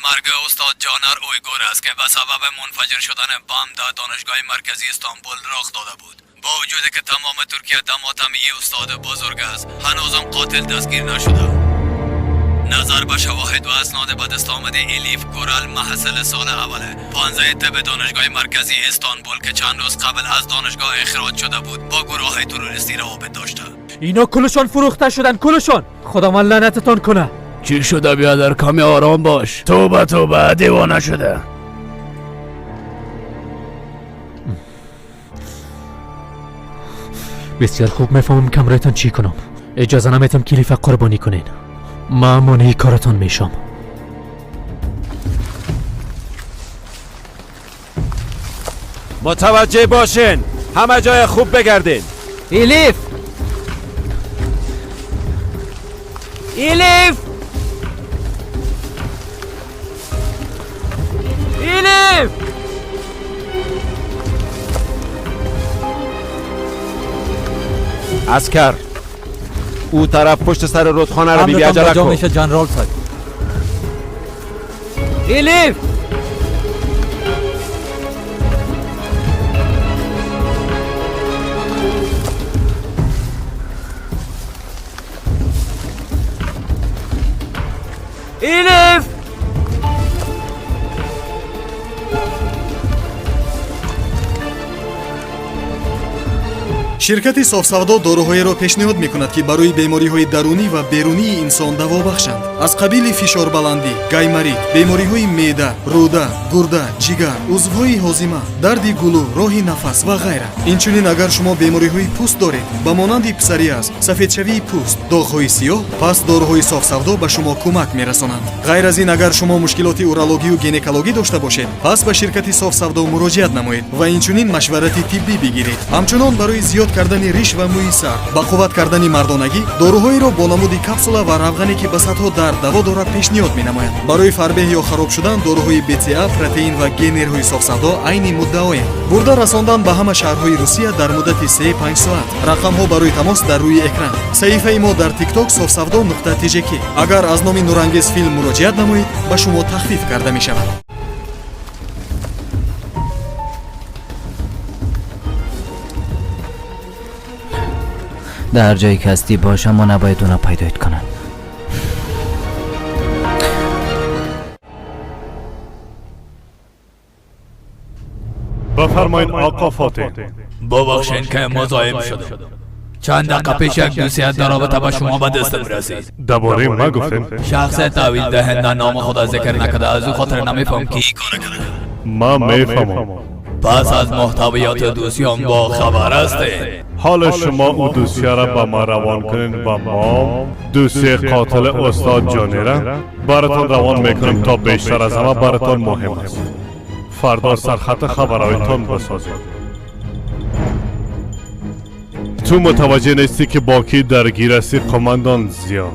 مرگ استاد جانر اویگور است که به سبب منفجر شدن بم در دانشگاه مرکزی استانبول رخ داده بود. با وجود که تمام ترکیه دماتمی استاد بزرگ است، هنوزم قاتل دستگیر نشده. نظر به شواهد و اسناد به دست آمده، الیف گورل محصل سال اول 15 طب دانشگاه مرکزی استانبول که چند روز قبل از دانشگاه اخراج شده بود، با گروه تروریستی روابط داشته. اینا کلشان فروخته شدن، کلشان. خدا من لعنتتان کنه. چی شده بیادر؟ کمی آرام باش. توبه توبه، دیوانه شده. بسیار خوب میفهمم کمرایتان چی کنم. اجازه نمیتم کلیف قربانی کنین. ما مانع کارتان میشم. متوجه باشین، همه جای خوب بگردین. ایلیف، ایلیف، ایلیف. عسکر، او طرف پشت سر رودخانه رو بیبی، عجله کن. میشه جنرال صاحب. ایلیف. ایلیف. Ширкати Софсавдо доруҳоеро пешниҳод мекунад, ки барои бемориҳои дарунӣ ва берунии инсон даво бахшанд, аз қабили фишорбаландӣ, гайморит, бемориҳои меъда, рӯда, гурда, ҷигар, узвҳои ҳозима, дарди гулӯ, роҳи нафас ва ғайра. Инчунин, агар шумо бемориҳои пӯст доред, ба монанди псориаз, сафедшавии пӯст, доғҳои сиёҳ, пас доруҳои Софсавдо ба шумо кӯмак мерасонанд. Ғайр аз ин, агар шумо мушкилоти урологию гинекологӣ дошта бошед, пас ба ширкати Софсавдо муроҷиат намоед ва инчунин машварати тиббӣ бигиред. Ҳамчунон, барои зиёд кардани риш ва мӯи сар, ба қувват кардани мардонагӣ доруҳоеро бо намуди капсула ва равғане, ки ба садҳо дард даво дорад, пешниҳод менамояд. Барои фарбеҳ ё хароб шудан доруҳои БЦА, протеин ва генерҳои Софсавдо айни муддаоянд. Бурда расондан ба ҳама шаҳрҳои Русия дар муддати 3-5 соат. Рақамҳо барои тамос дар рӯи экран. Саҳифаи мо дар Тикток софсавдо.тжк. Агар аз номи Нурангез филм муроҷиат намоед, ба шумо тахфиф карда мешавад. Дар ҳар ҷое ки ҳастӣ бош, аммо набояд уна пайдоят кунанд. بفرمایید آقا فاتح. ببخشین که مزاحم شدم. چند دقیقه پیش یک دوسیه در رابطه با شما به دستم رسید. درباره ما گفتین؟ شخص تحویل دهنده نام خود ذکر نکرده، از او خاطر نمیفهم کی کار کرده. ما میفهمم. پس از محتویات دوسیان با خبر هستین. حال شما او دوسیه را به ما روان کنین و ما دوسیه قاتل استاد جانی را براتان روان میکنیم تا بیشتر از همه براتان مهم است. فردا سرخط خبرهایتان بسازید. تو متوجه نیستی که با کی درگیر هستی قماندان زیا.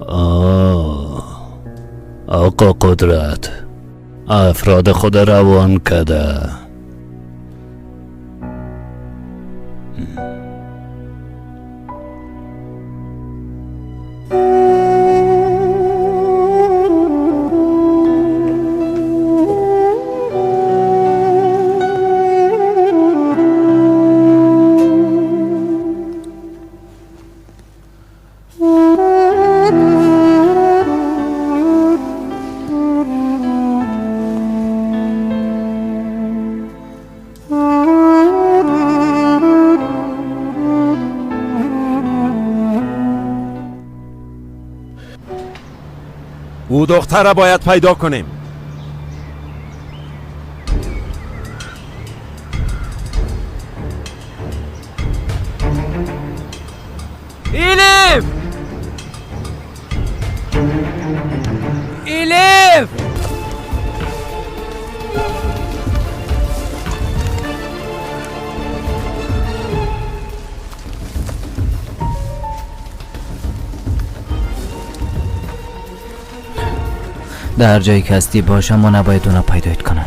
آه، آقا قدرت افراد خود روان کده. او دختر را باید پیدا کنیم. ایلیف، ایلیف. در هر جایی که هستی باش، اما نباید اونا پیدایت کنن.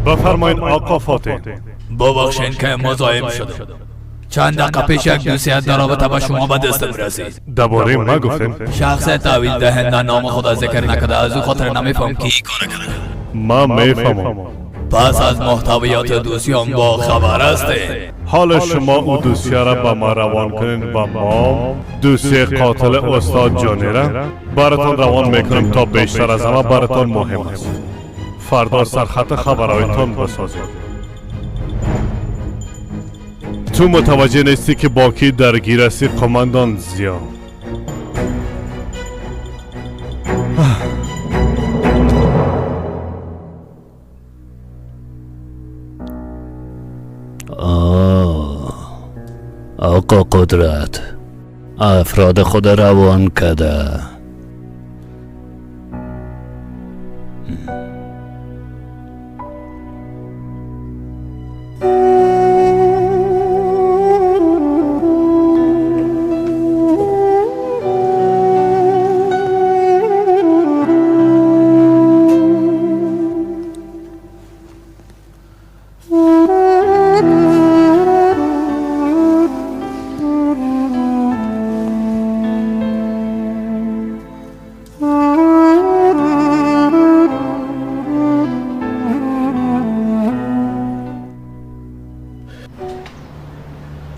بفرمایید آقا فاتح. ببخشین که مزاحم شدم. چند دقیقه پیش یک دوسیه در رابطه با شما به دستم رسید. درباره ما گفتیم؟ شخص تحویل دهنده نام خود ذکر نکرده، از او خاطر نمیفهم کی کار کرده. ما میفهمم. پس از محتویات دوسیان با خبر هستید. حال شما او دوسیه را به ما روان کنین و ما دوسیه قاتل استاد جانی را براتان روان میکنم تا بیشتر از همه براتان مهم است. فردا سرخط خبرهایتان بسازید. تو متوجه نیستی که با کی درگیر هستی قماندان زیا. آقا قدرت افراد خود روان کرده.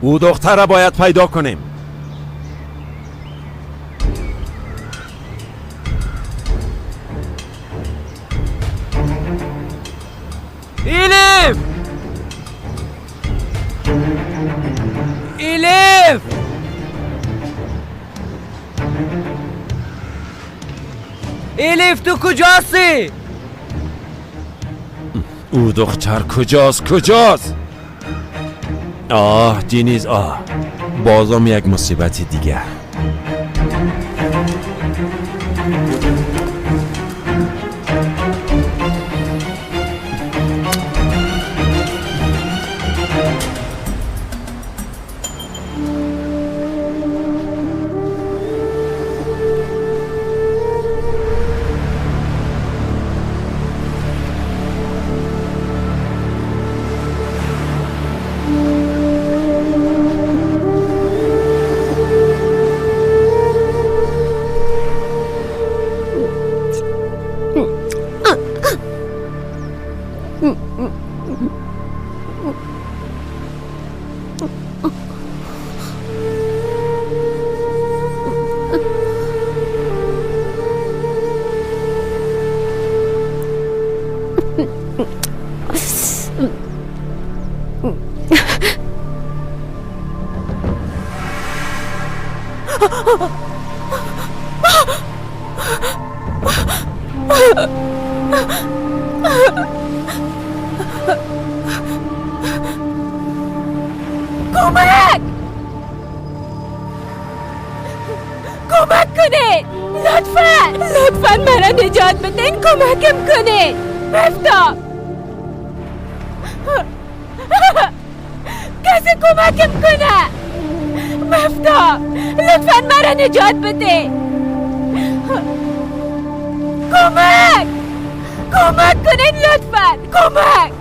او دختر را باید پیدا کنیم. ایلیف! ایلیف! ایلیف تو کجاستی؟ او دختر کجاست؟ کجاست؟ آه دینیز، آه بازم یک مصیبت دیگر. کمک! کمک کنید! لطفاً! لطفاً مرا نجات بدین! کمکم کنید! مفتاب! کسی کمکم کنه! مفتاب! لطفاً مرا نجات بده! کمک! کمک کنید لطفاً! کمک!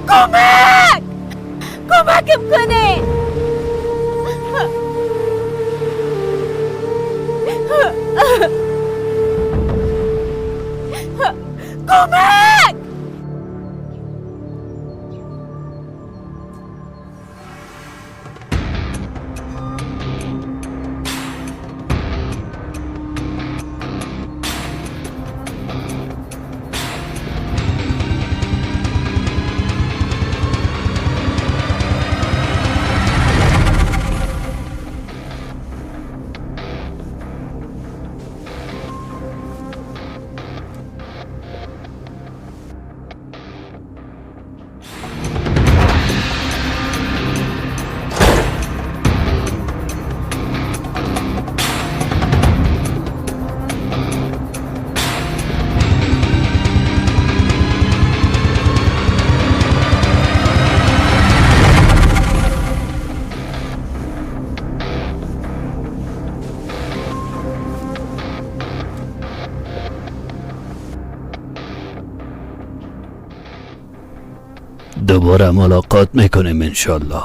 کمک! کمکم کنید! کمک! دوباره ملاقات میکنیم انشالله.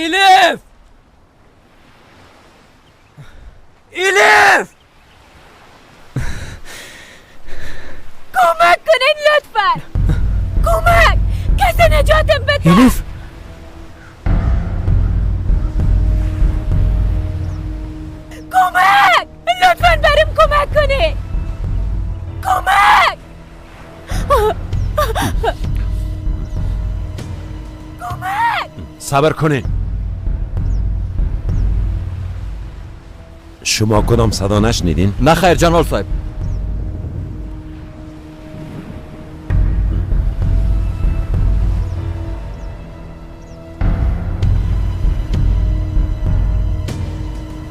Elif! Elif! کمک کنین لطفا. کمک، کسی نجاتم بده. الیف، کمک، لطفا برم کمک کنین. کمک، کمک. صبر کنین. شما کدام صدا نشنیدین؟ نه خیر جنرال صاحب.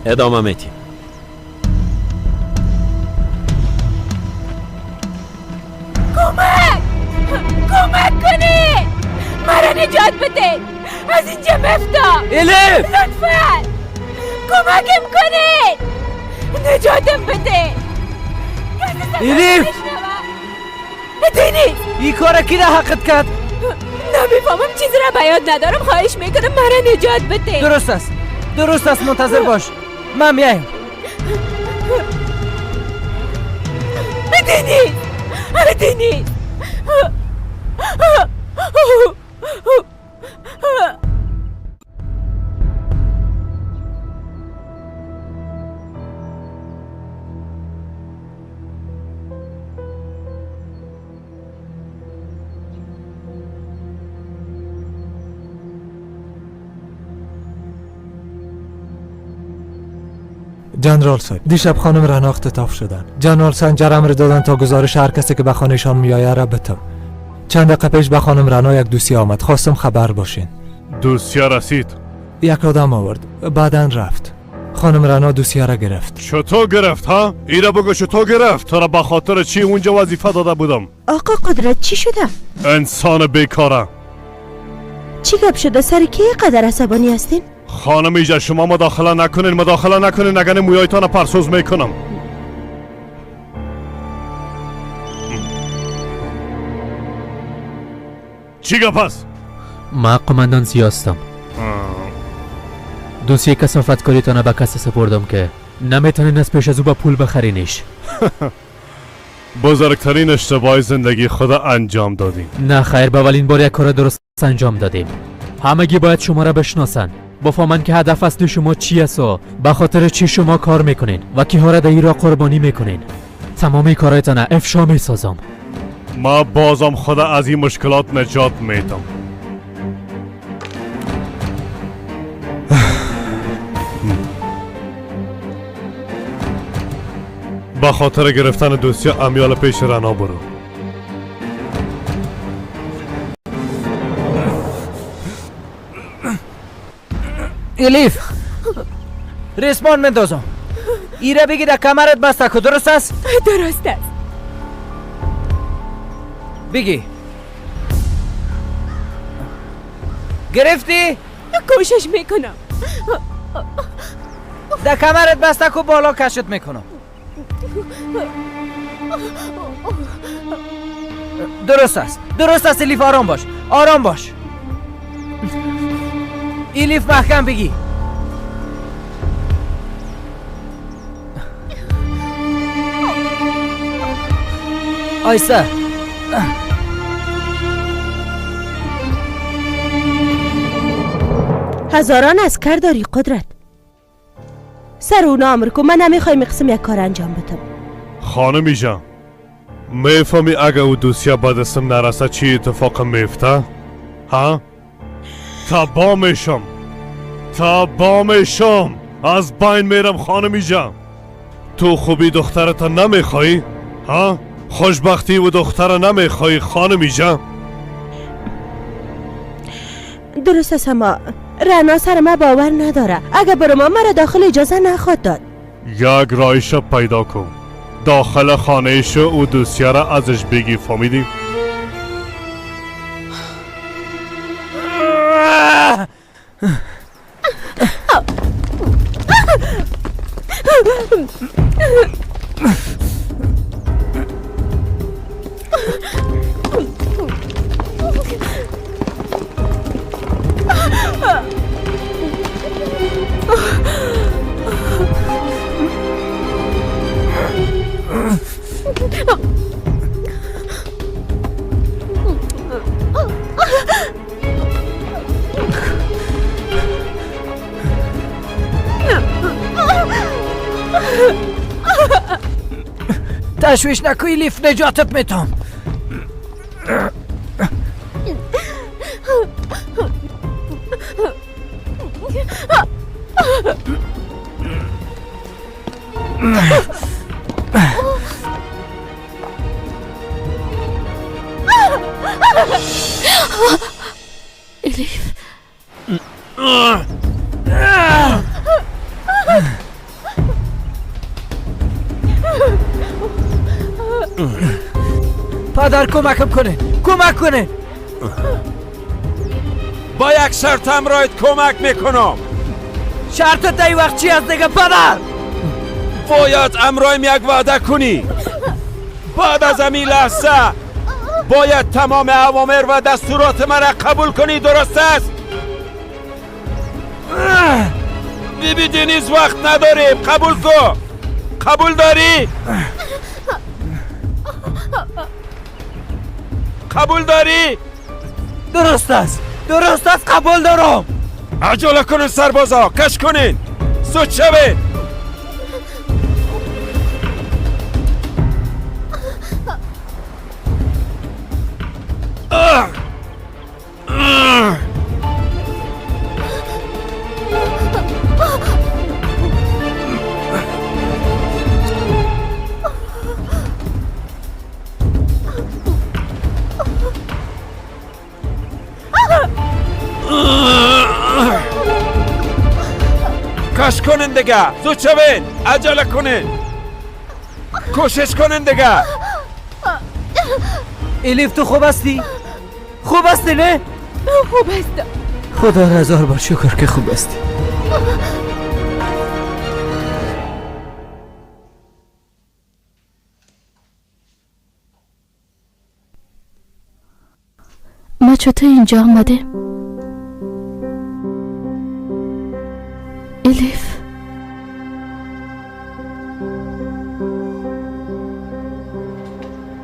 ادامه میتیم. کمک، کمک کنین، مرا نجات بده، از اینجا مفتم. الیف! لطفا کمکم کنین، نجاتم بده. الیف! دنیز، این کار کی را حقت کرد؟ نمیفهمم، چیزی را به یاد ندارم. خواهش میکنم مرا نجات بده. درست است، درست است، منتظر باش، من میایم. دنیز، دنیز. جنرال صاحب، دیشب خانم رنا اختطاف شدن. جنرال سنجر امر دادن تا گزارش هر کسی که به خانهشان میآید را بتم. چند دقیقه پیش به خانم رنا یک دوسیه آمد. خواستم خبر باشین. دوسیه رسید؟ یک آدم آورد، بعدا رفت. خانم رنا دوسیه را گرفت. چطور گرفت ها؟ ایره بگو چطور گرفت؟ تو را به خاطر چی اونجا وظیفه داده بودم؟ آقا قدرت، چی شده؟ انسان بیکاره. چی گپ شده؟ سر کی قدر عصبانی هستین؟ خانم ایجا شما مداخله نکنین، مداخله نکنین، اگر مویایتان پرسوز میکنم. چی گپ است؟ ما قماندان ضیا هستم. دوسیه کثافتکاریتان به کسی سپردم که نمیتونین از پیش از او با پول بخرینش. بزرگترین اشتباه زندگی خود انجام دادیم. نه خیر، به اولین بار یک کار درست انجام دادیم. همگی باید شما را بشناسن، بفهمن که هدف اصلی شما چی است و به خاطر چی شما کار میکنین و کیها را در این راه قربانی میکنین. تمامی کارایتان افشا میسازم. ما بازم خود از این مشکلات نجات میدم. به خاطر گرفتن دوسیه امیال پیش رنا برو. الیف، ریسمان مندازم، ایره بگی در کمرت بسته که درست است؟ درست است. بگی گرفتی؟ کوشش میکنم. در کمرت بسته کو بالا کشت میکنم. درست است، درست است الیف، آرام باش، آرام باش. الیف محکم بگی. آیسته. هزاران اسکر داری قدرت. سر اونا امر کن، من نمیخوایم قسم یک کار انجام بدم. خانمی جان، میفهمی اگه او دوسیه به دستم نرسه چی اتفاق میفته؟ ها؟ تبا میشم، تبا میشم، از بین میرم خانمی جان. تو خوبی دخترت نمیخوایی؟ ها؟ خوشبختی و دختر نمیخوایی خانمی جان؟ درست است، اما رعنا سر ما باور نداره. اگه برو ما مرا داخل اجازه نخواد داد. یک رایش پیدا کن، داخل خانه شو و دوسیه را ازش بگی، فهمیدی؟ تشویش نکن الیف، نجاتت میتم. الیف پدر کمکم کنه، کمک کنه. با یک شرط همراهت کمک میکنم. شرط ای وقت چی از دیگه پدر؟ باید امرایم یک وعده کنی. بعد از این لحظه باید تمام اوامر و دستورات مرا قبول کنی، درست است؟ بیبی دنیز وقت نداریم، قبول کن. قبول داری؟ قبول داری؟ درست است، درست است، قبول دارم. عجله کنین سربازا، کش کنین، زود شوید. کش کنین دیگه، زود شوین، عجله کنین، کوشش کنین دیگه. الیف تو خوب هستی؟ خوب هستی نه؟ خوب هستم. خدا را هزار بار شکر که خوب هستی. ما چطور اینجا آمدیم؟ الیف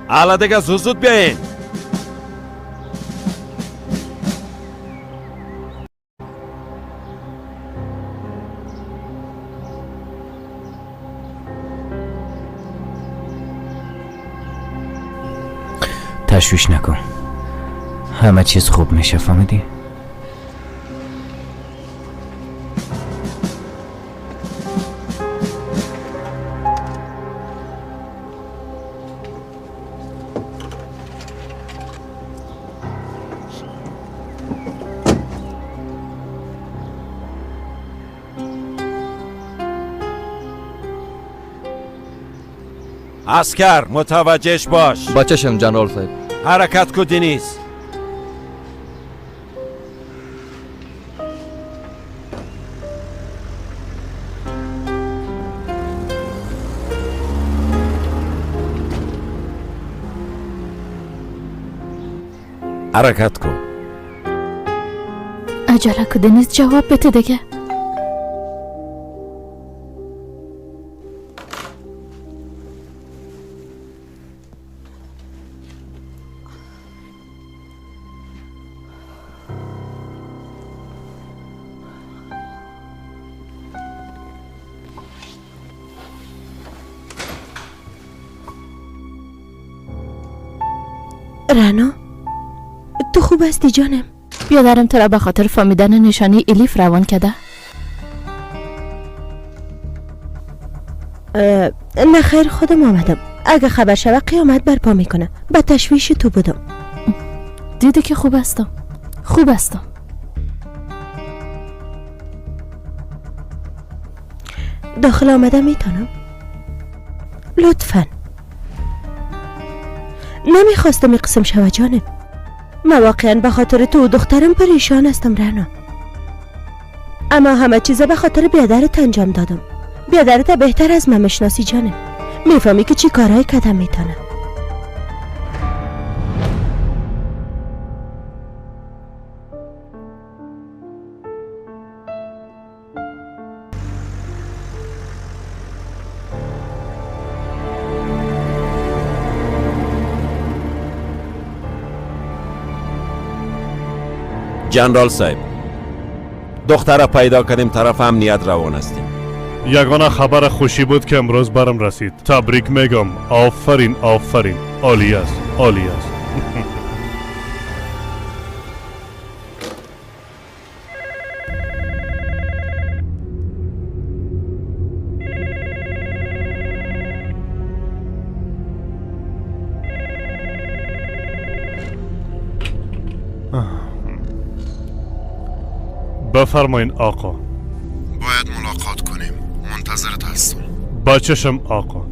حالا دیگه زود زود بیاین. تشویش نکن، همه چیز خوب میشه، فهمیدی؟ اسکر متوجهش باش. با چشم جنرال صاحب. حرکت کو دنیز. حرکت کن. عجله کو دنیز، جواب بده دیگه. رعنا، تو خوب هستی جانم؟ بیادرم تو را به خاطر فهمیدن نشانی الیف روان کرده. نه خیر، خودم آمدم. اگه خبر شوه قیامت برپا میکنه. به تشویش تو بودم. دیدی که خوب هستم، خوب هستم. داخل آمده میتونم؟ لطفا. نمیخواستم این قسم شوه جانم. من واقعا به خاطر تو و دخترم پریشان هستم رعنا. اما همه چیزا به خاطر بیادرت انجام دادم. بیادرت بهتر از من میشناسی جانم. میفهمی که چی کارهای کدم میتونم. جنرال صاحب، دختر پیدا کردیم، طرف امنیت روان هستیم. یگانه خبر خوشی بود که امروز برم رسید. تبریک میگم. آفرین آفرین، عالی است عالی است. بفرمایین آقا. باید ملاقات کنیم، منتظرت هستم. با چشم آقا.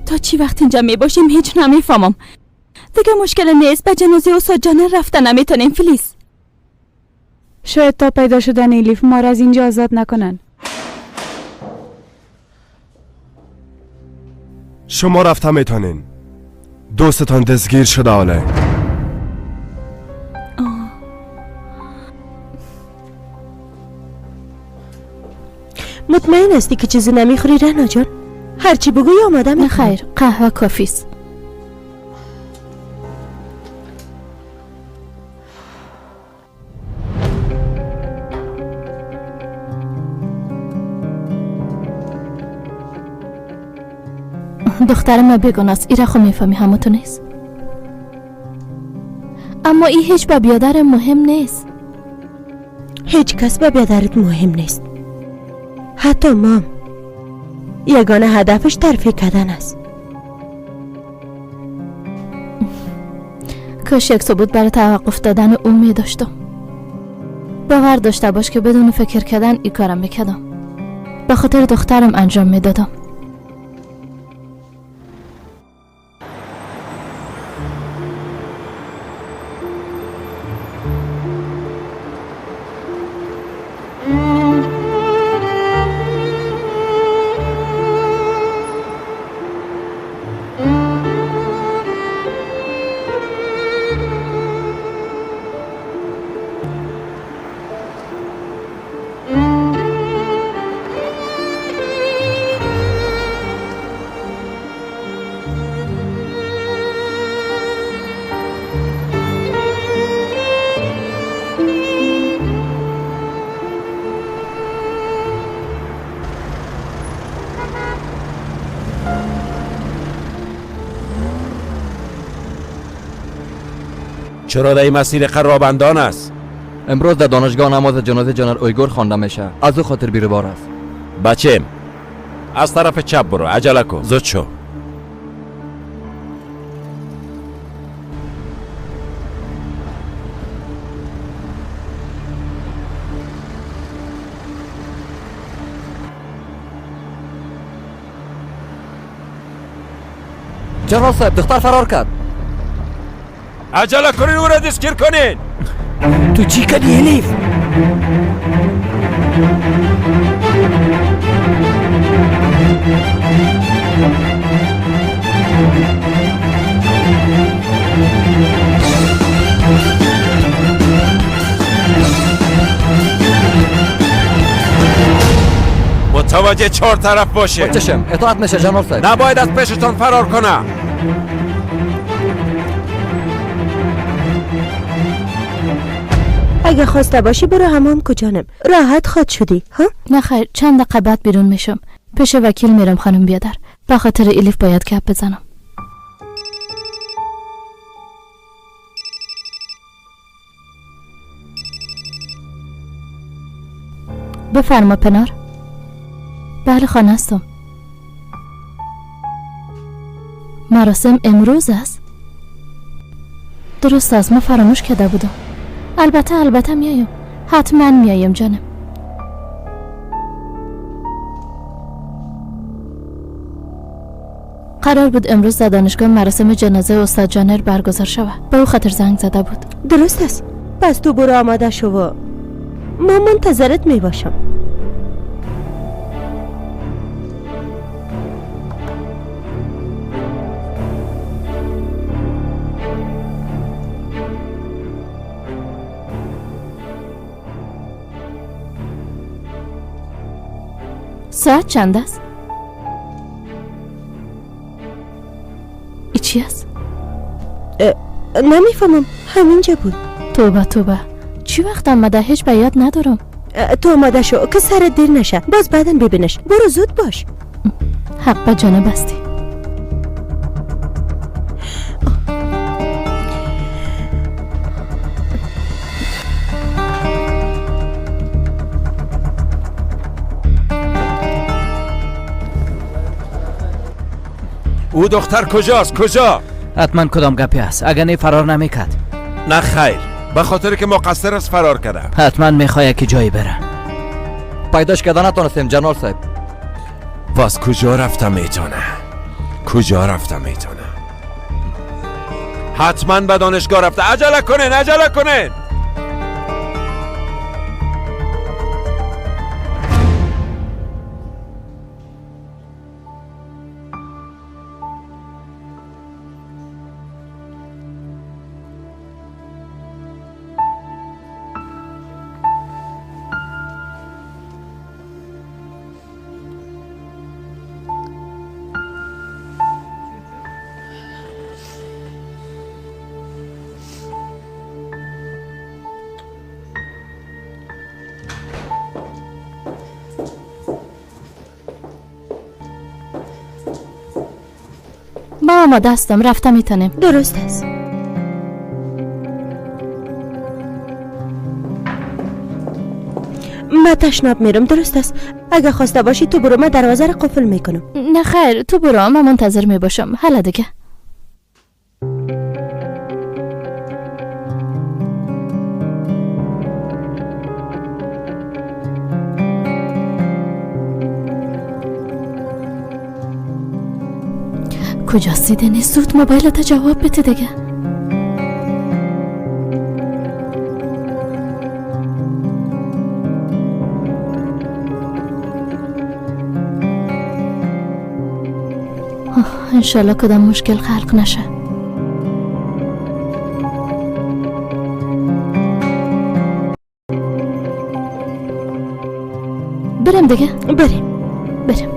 تا چی وقت اینجا می باشیم هیچ نمیفهمم. دیگه مشکل نیست، به جنازه استاد جان رفته نمیتونیم فلیس. شاید تا پیدا شدن الیف ما را از اینجا آزاد نکنن. شما رفته میتونین. دوستتان دستگیر شده آله. مطمئن هستی که چیزی نمیخوری رعنا جان؟ هرچی بگویی آماده میکنم. خیر، قهوه کافیست. دختر ما بیگانه است، ایره خو میفهمی همه تو نیست. اما ای هیچ به بیادر مهم نیست. هیچ کس به بیادرت مهم نیست، حتی مام. یگانه هدفش ترفیع کردن است. کاش یک ثبوت برای توقف دادن او می داشتم. باور داشته باش که بدون فکر کردن ای کارم میکردم. به خاطر دخترم انجام میدادم. چرا در این مسیر قرابندان است؟ امروز در دانشگاه نماز جنازه جنرال اویگور خوانده میشه، از او خاطر بیروبار است. بچه از طرف چپ برو، عجله کن، زود شو. جنرال صاحب، دختر فرار کرد. عجله کنین، او را دستگیر کنین. تو چی کردی الیف؟ متوجه چهار طرف باشه. چشم اطاعت میشه جنرال صاحب. نباید از پیشتان فرار کنه. اگه خواسته باشی برو حمام کجانم، راحت خواد شدی ها؟ نه خیر، چند دقیقه بعد بیرون میشم، پیش وکیل میرم خانم بیادر. به خاطر الیف باید گپ بزنم. بفرما پنار. بله خانه هستم. مراسم امروز است؟ درست است، ما فراموش کرده بودم. البته البته میایم، حتما میایم جانم. قرار بود امروز در دانشگاه مراسم جنازه استاد جانر برگزار شود. به او خاطر زنگ زده بود. درست است، پس تو برو آماده شو و ما منتظرت می باشم. ساعت چند است؟ ای چی است؟ نمیفهمم، همینجا بود. توبه توبه، چی وقت آمده؟ هیچ به یاد ندارم. تو آماده شو که سرت دیر نشه، باز بعدا ببینش. برو زود باش. حق به جانب هستی. او دختر کجاست؟ کجا؟ حتما کدام گپی است، اگر نه فرار نمیکرد. نه خیر، به خاطر که مقصر است فرار کرده. حتما میخواد که جایی بره. پیداش کرده نتونستیم جنرال صاحب. پس کجا رفتم میتونه؟ کجا رفتم میتونه؟ حتما به دانشگاه رفته. عجله کنین، عجله کنین. ما آماده هستم، رفته میتونیم. درست است. من تشناب میرم. درست است، اگه خواسته باشی تو برو، من دروازه را قفل میکنم. نه خیر، تو برو، من منتظر میباشم. حالا دیگه. کجاستی دنیز؟ زود موبایلت جواب بده دیگه. انشالله کدام مشکل خلق نشه. بریم دیگه. بریم بریم.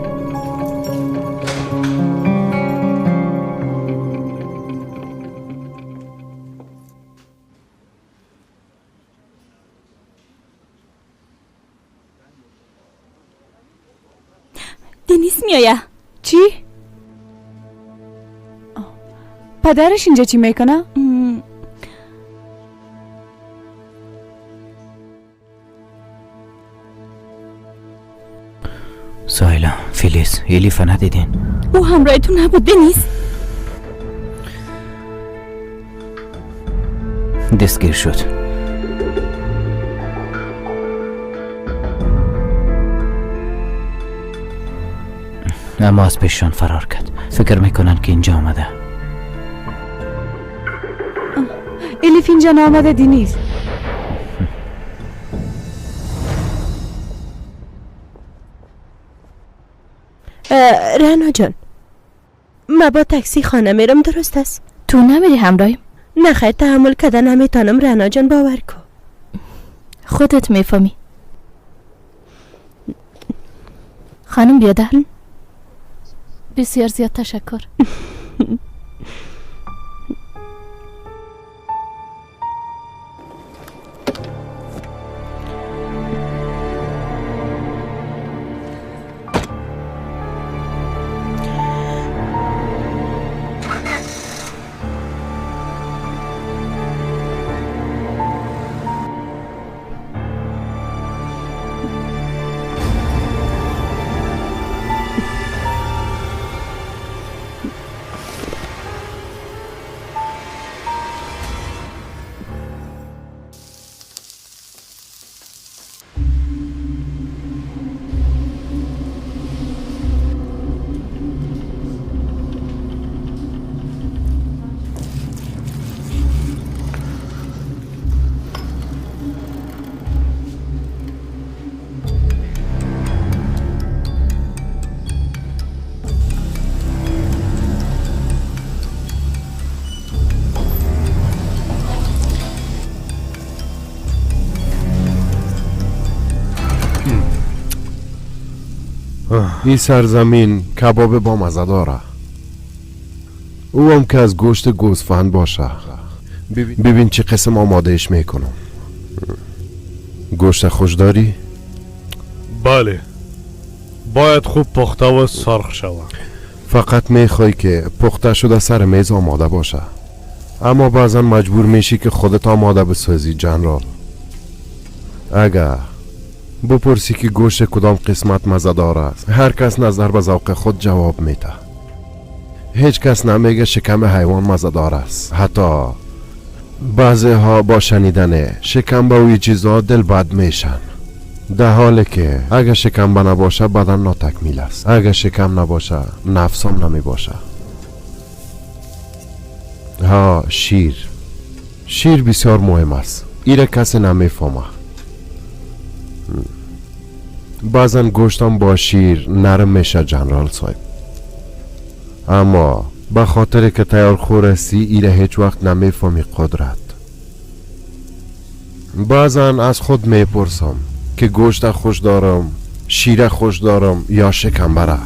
دنیس میآید. چی؟ پدرش اینجا چی میکنه؟ سایلا، فیلیس، الیف ندیدین؟ او همراه تو نبود دنیس. دستگیر شد. اما از پیششان فرار کرد. فکر میکنن که اینجا آمده. الیف اینجا نامده دنیز. رعنا جان، ما با تاکسی خانه میرم، درست است؟ تو نمیری همراهیم؟ نه خیر، تحمل کردن نمیتونم رعنا جان، باور کن. خودت میفهمی. خانم بیادر، بسیار زیاد تشکر. این سرزمین کباب با مزه داره، او هم که از گوشت گوسفند باشه. ببین چه قسم آمادهش میکنم. گوشت خوش داری؟ بله، باید خوب پخته و سرخ شود. فقط میخوای که پخته شده سر میز آماده باشه، اما بعضا مجبور میشی که خودت آماده بسازی جنرال. اگر بپرسی که گوشت کدام قسمت مزه دار است، هر کس نظر به ذوق خود جواب میده. هیچ کس نمیگه شکم حیوان مزه دار است. حتی بعضی ها با شنیدن شکم به اوی چیزها دل بد میشن، در حالی که اگر شکم به نباشه بدن ناتکمیل است، اگر شکم نباشه نفس هم نمی باشه. ها، شیر بسیار مهم است. ایره کسی نمیفهمه. بعضا گوشتم با شیر نرم میشه جنرال صاحب، اما به خاطر که تیار خور هستی ایره هیچ وقت نمیفهمی قدرت. بعضا از خود میپرسم که گوشت خوش دارم، شیر خوش دارم یا شکمبره.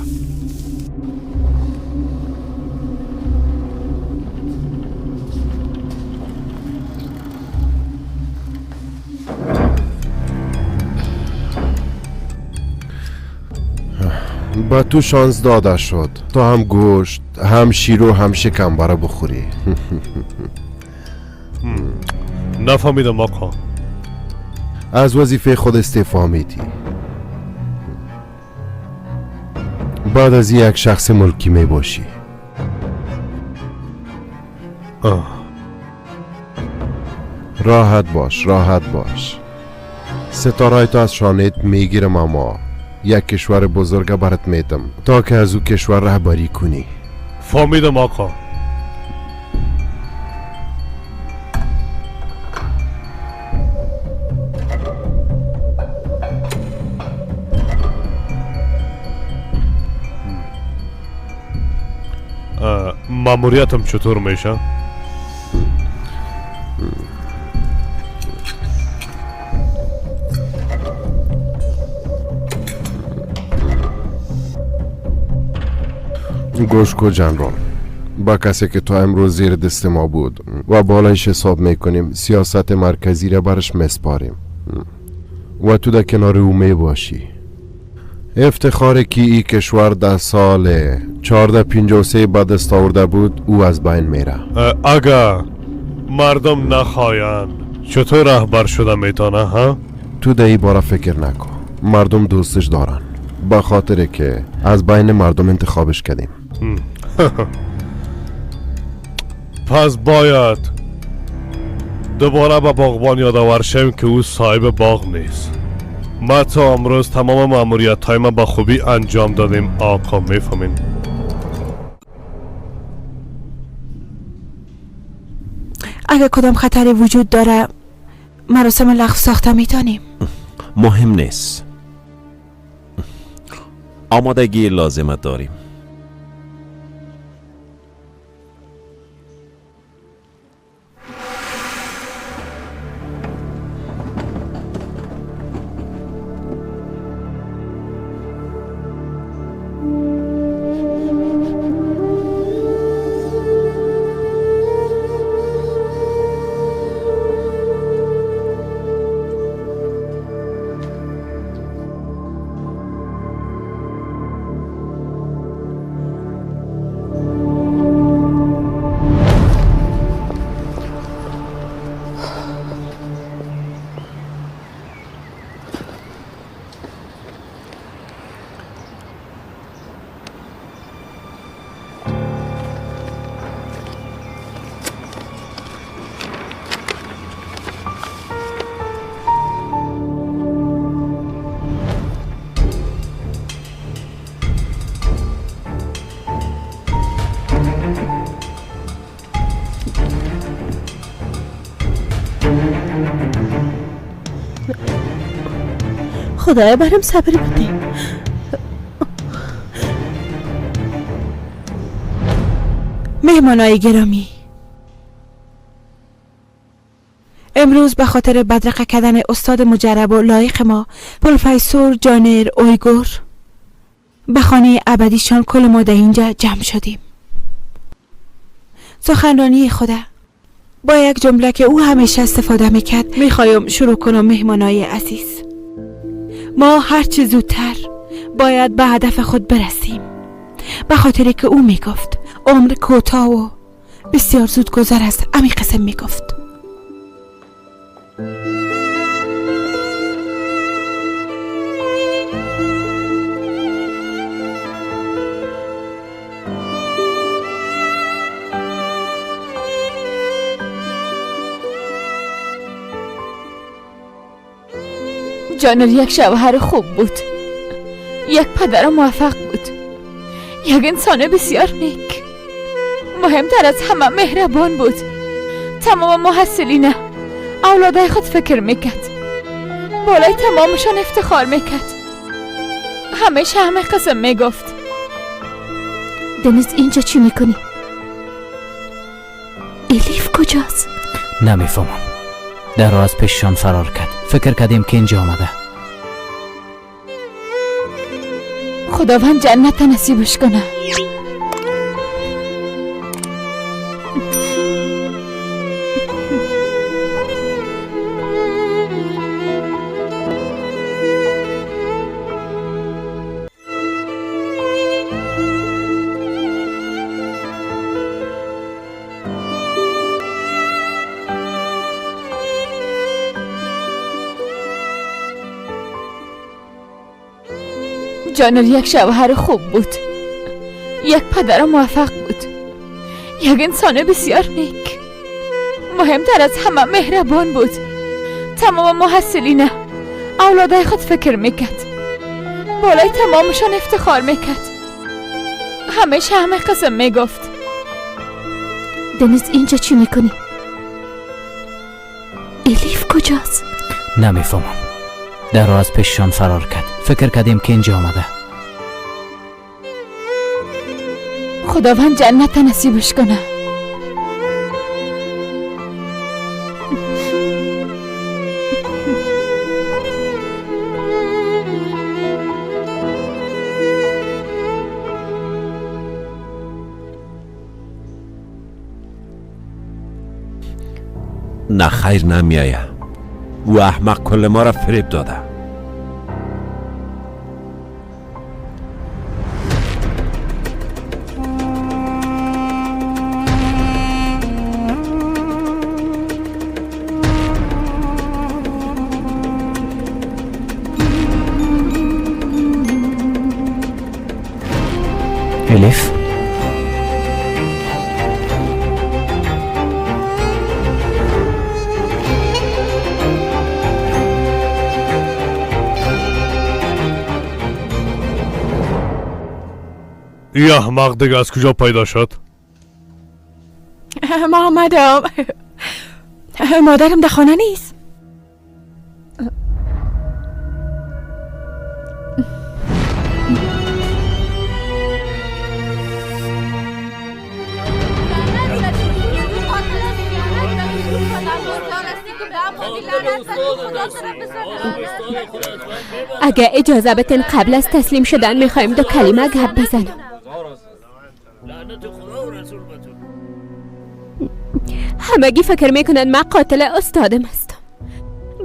به تو شانس داده شد تا هم گوشت، هم شیر و هم شکمبره بخوری. نفهمیدم آقا. از وظیفه خود استعفا میدی. بعد از یک شخص ملکی می باشی. راحت باش، راحت باش. ستاره تو از شانهت میگیرم، اما یک کشور بزرگ برات میدم تا که از او کشور رهبری کنی. فهمیدم آقا. ماموریتم چطور میشه؟ گوش کو جنرال، با کسی که تا امروز زیر دست ما بود و بالایش حساب میکنیم، سیاست مرکزی را برش مسپاریم و تو در کنار او می باشی. افتخار که ای کشور در سال 1453 به دست آورده بود او از بین میره. اگر مردم نخواین چطور رهبر شده میتونه؟ ها؟ تو در ای باره فکر نکن، مردم دوستش دارن به خاطر که از بین مردم انتخابش کردیم. پس باید دوباره به باغبان یادآور شویم که او صاحب باغ نیست. ما تا امروز تمام ماموریت های ما به خوبی انجام دادیم آقا، میفهمین؟ اگر کدام خطری وجود داره مراسم لغو ساخته میتونیم. مهم نیست. آمادگی لازمه داریم. خدایا برم صبر بده. مهمانای گرامی، امروز به خاطر بدرقه کردن استاد مجرب و لایق ما پروفسور جانر اویگور به خانه ابدیشان کل ما در اینجا جمع شدیم. سخنرانی خدا با یک جمله که او همیشه استفاده میکرد میخوایم شروع کنم. مهمانای عزیز، ما هرچه زودتر باید به هدف خود برسیم، به خاطر که او میگفت عمر کوتاه و بسیار زود گذر است. امی قسم میگفت. جانر یک شوهر خوب بود، یک پدر موفق بود، یک انسان بسیار نیک، مهمتر از همه مهربان بود. تمام محصلینه اولادای خود فکر میکرد، بالای تمامشان افتخار میکرد، همیشه همه قسم میگفت. دنیز اینجا چی میکنی؟ الیف کجاست؟ نمیفهمم. در را از پیششان فرار کرد. فکر کردیم که اینجا آمده. خداوند جنت نصیبش کنه. جانر یک شوهر خوب بود، یک پدر موفق بود، یک انسان بسیار نیک، مهمتر از همه مهربان بود. تمام محصلینه اولادای خود فکر میکرد، بالای تمامشان افتخار میکرد، همیشه همه قسم میگفت. دنیز اینجا چی میکنی؟ الیف کجاست؟ نمیفهمم. در را از پیششان فرار کرد. فکر کردیم که اینجا آمده. خداوند جنت نصیبش کنه. نه خیر نمیایه. او احمق کل ما را فریب داده. الیف، این احمق دیگه از کجا پیدا شد؟ ما آمدم. مادرم در خانه نیست. اگه اجازه بتین قبل از تسلیم شدن میخوایم دو کلمه گپ بزنم. همگی فکر میکنن من قاتل استادم هستم.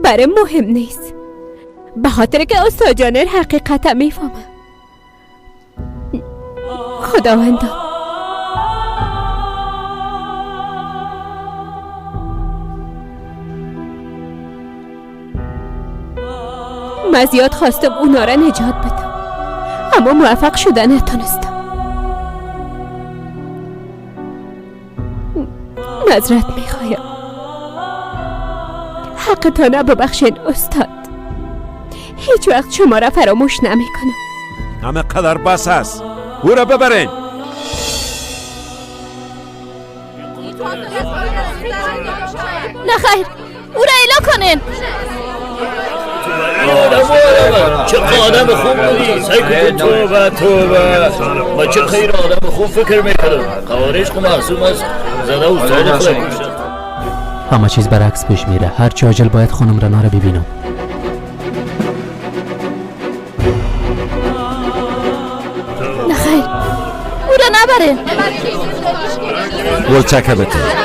برای مهم نیست، به خاطر که استاد جانر حقیقت میفهمه. خداوندا من زیاد خواستم اونا را نجات بدم، اما موفق شده نتونستم. معذرت میخوایم، حقتان ببخشین استاد. هیچ وقت شما را فراموش نمیکنم. همه قدر بس است، او را ببرین. نه خیر، او را اعلا کنین. چه آدم خوب بودی، سعی کن. توبه توبه، ما چه خیر آدم خوب فکر میکردم. قوارش خو معصوم است، زده استاد خود کشت. همه چیز برعکس پیش میره. هرچی عاجل باید خانم رنا را ببینم. نه خیر، او را نبرین. گلچکه بده.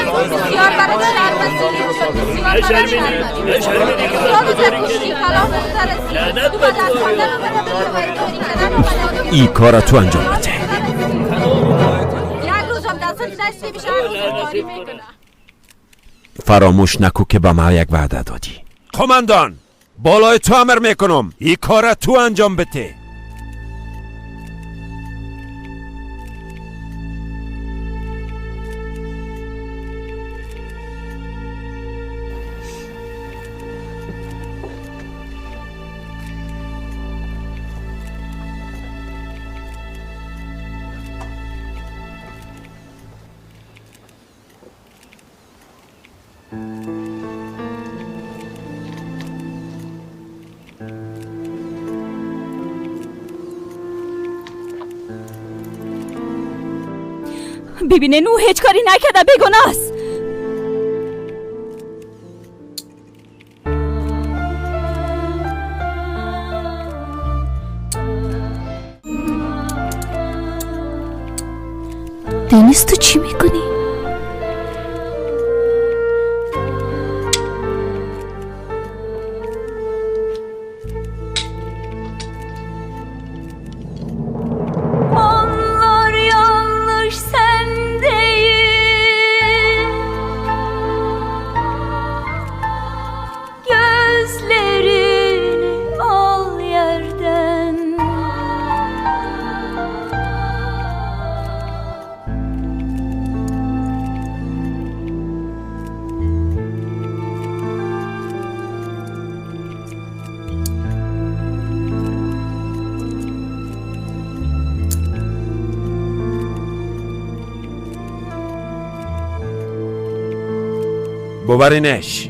این کار تو انجام بده. فراموش نکو که به ما یک وعده دادی. قماندان، بالای تو امر میکنم این کار تو انجام بده. ببینه نو هیچ کاری نکرده، بیگناه است. دنیز تو چی میکنی؟ ببرینش.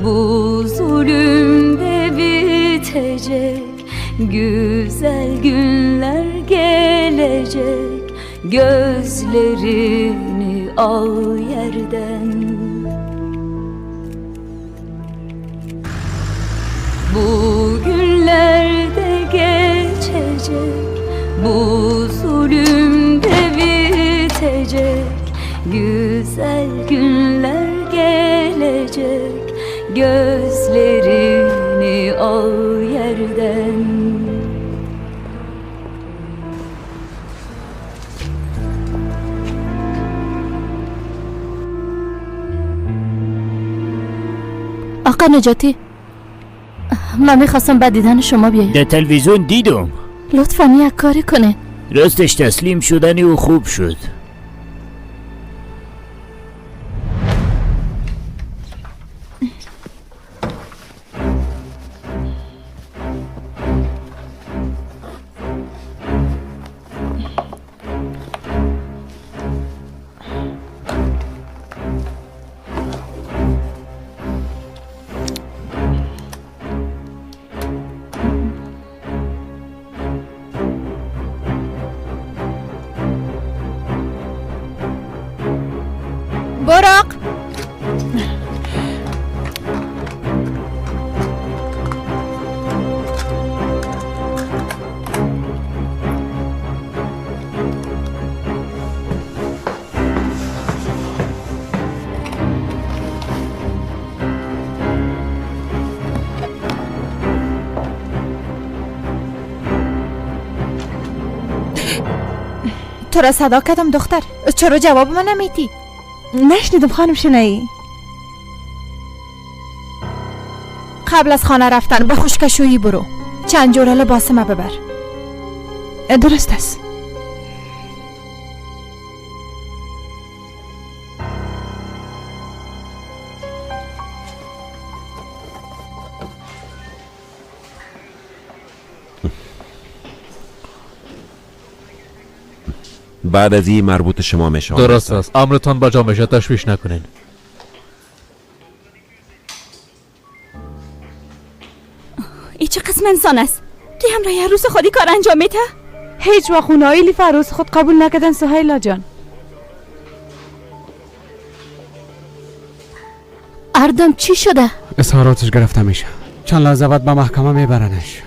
Bu zulüm de bitecek, güzel günler gelecek. Gözlerini al yerden. Bu günler de geçecek, bu zulüm de bitecek. Güzel günler gelecek. Gözlerini al yerden. آقا نجاتی، من میخواستم بعد دیدن شما بیایم. در تلویزیون دیدم. لطفا یک کاری کنه. راستش تسلیم شدنی و خوب شد. Буроқ. تو را صدا کردم دختر، چرا جواب من نمیدی؟ نشنیدم خانم شنایی. قبل از خانه رفتن به خشکشویی برو، چند جوره لباس ما ببر. درست است. بعد از این مربوط شما میشه. درست است، امرتان بجا میشه، تشویش نکنین. ای چه قسم انسان است که همراه عروس خودی کار انجام میده؟ هیچ وقت خونه الیف عروس خود قبول نکردن سهیلا جان. اردم چی شده؟ اظهاراتش گرفته میشه، چند لحظه بعد به محکمه میبرنش.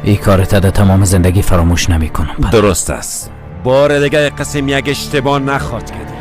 ای کارت در تمام زندگی فراموش نمی کنم. درست است، بار دیگه قسم یک اشتباه نخواد کردی.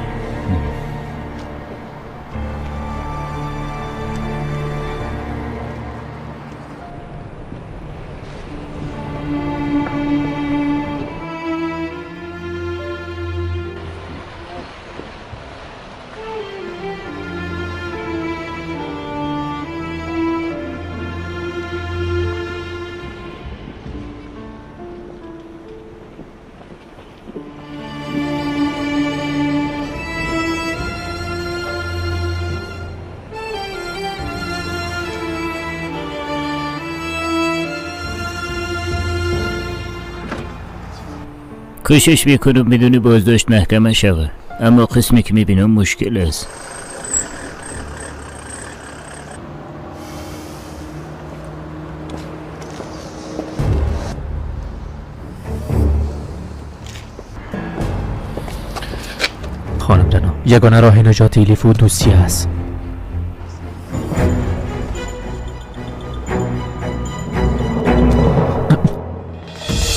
کوشش میکنم بدون بازداشت محکمه شوه، اما قسمی که میبینم مشکل است. خانم دنا، یگانه راه نجات الیف و دوسیه است.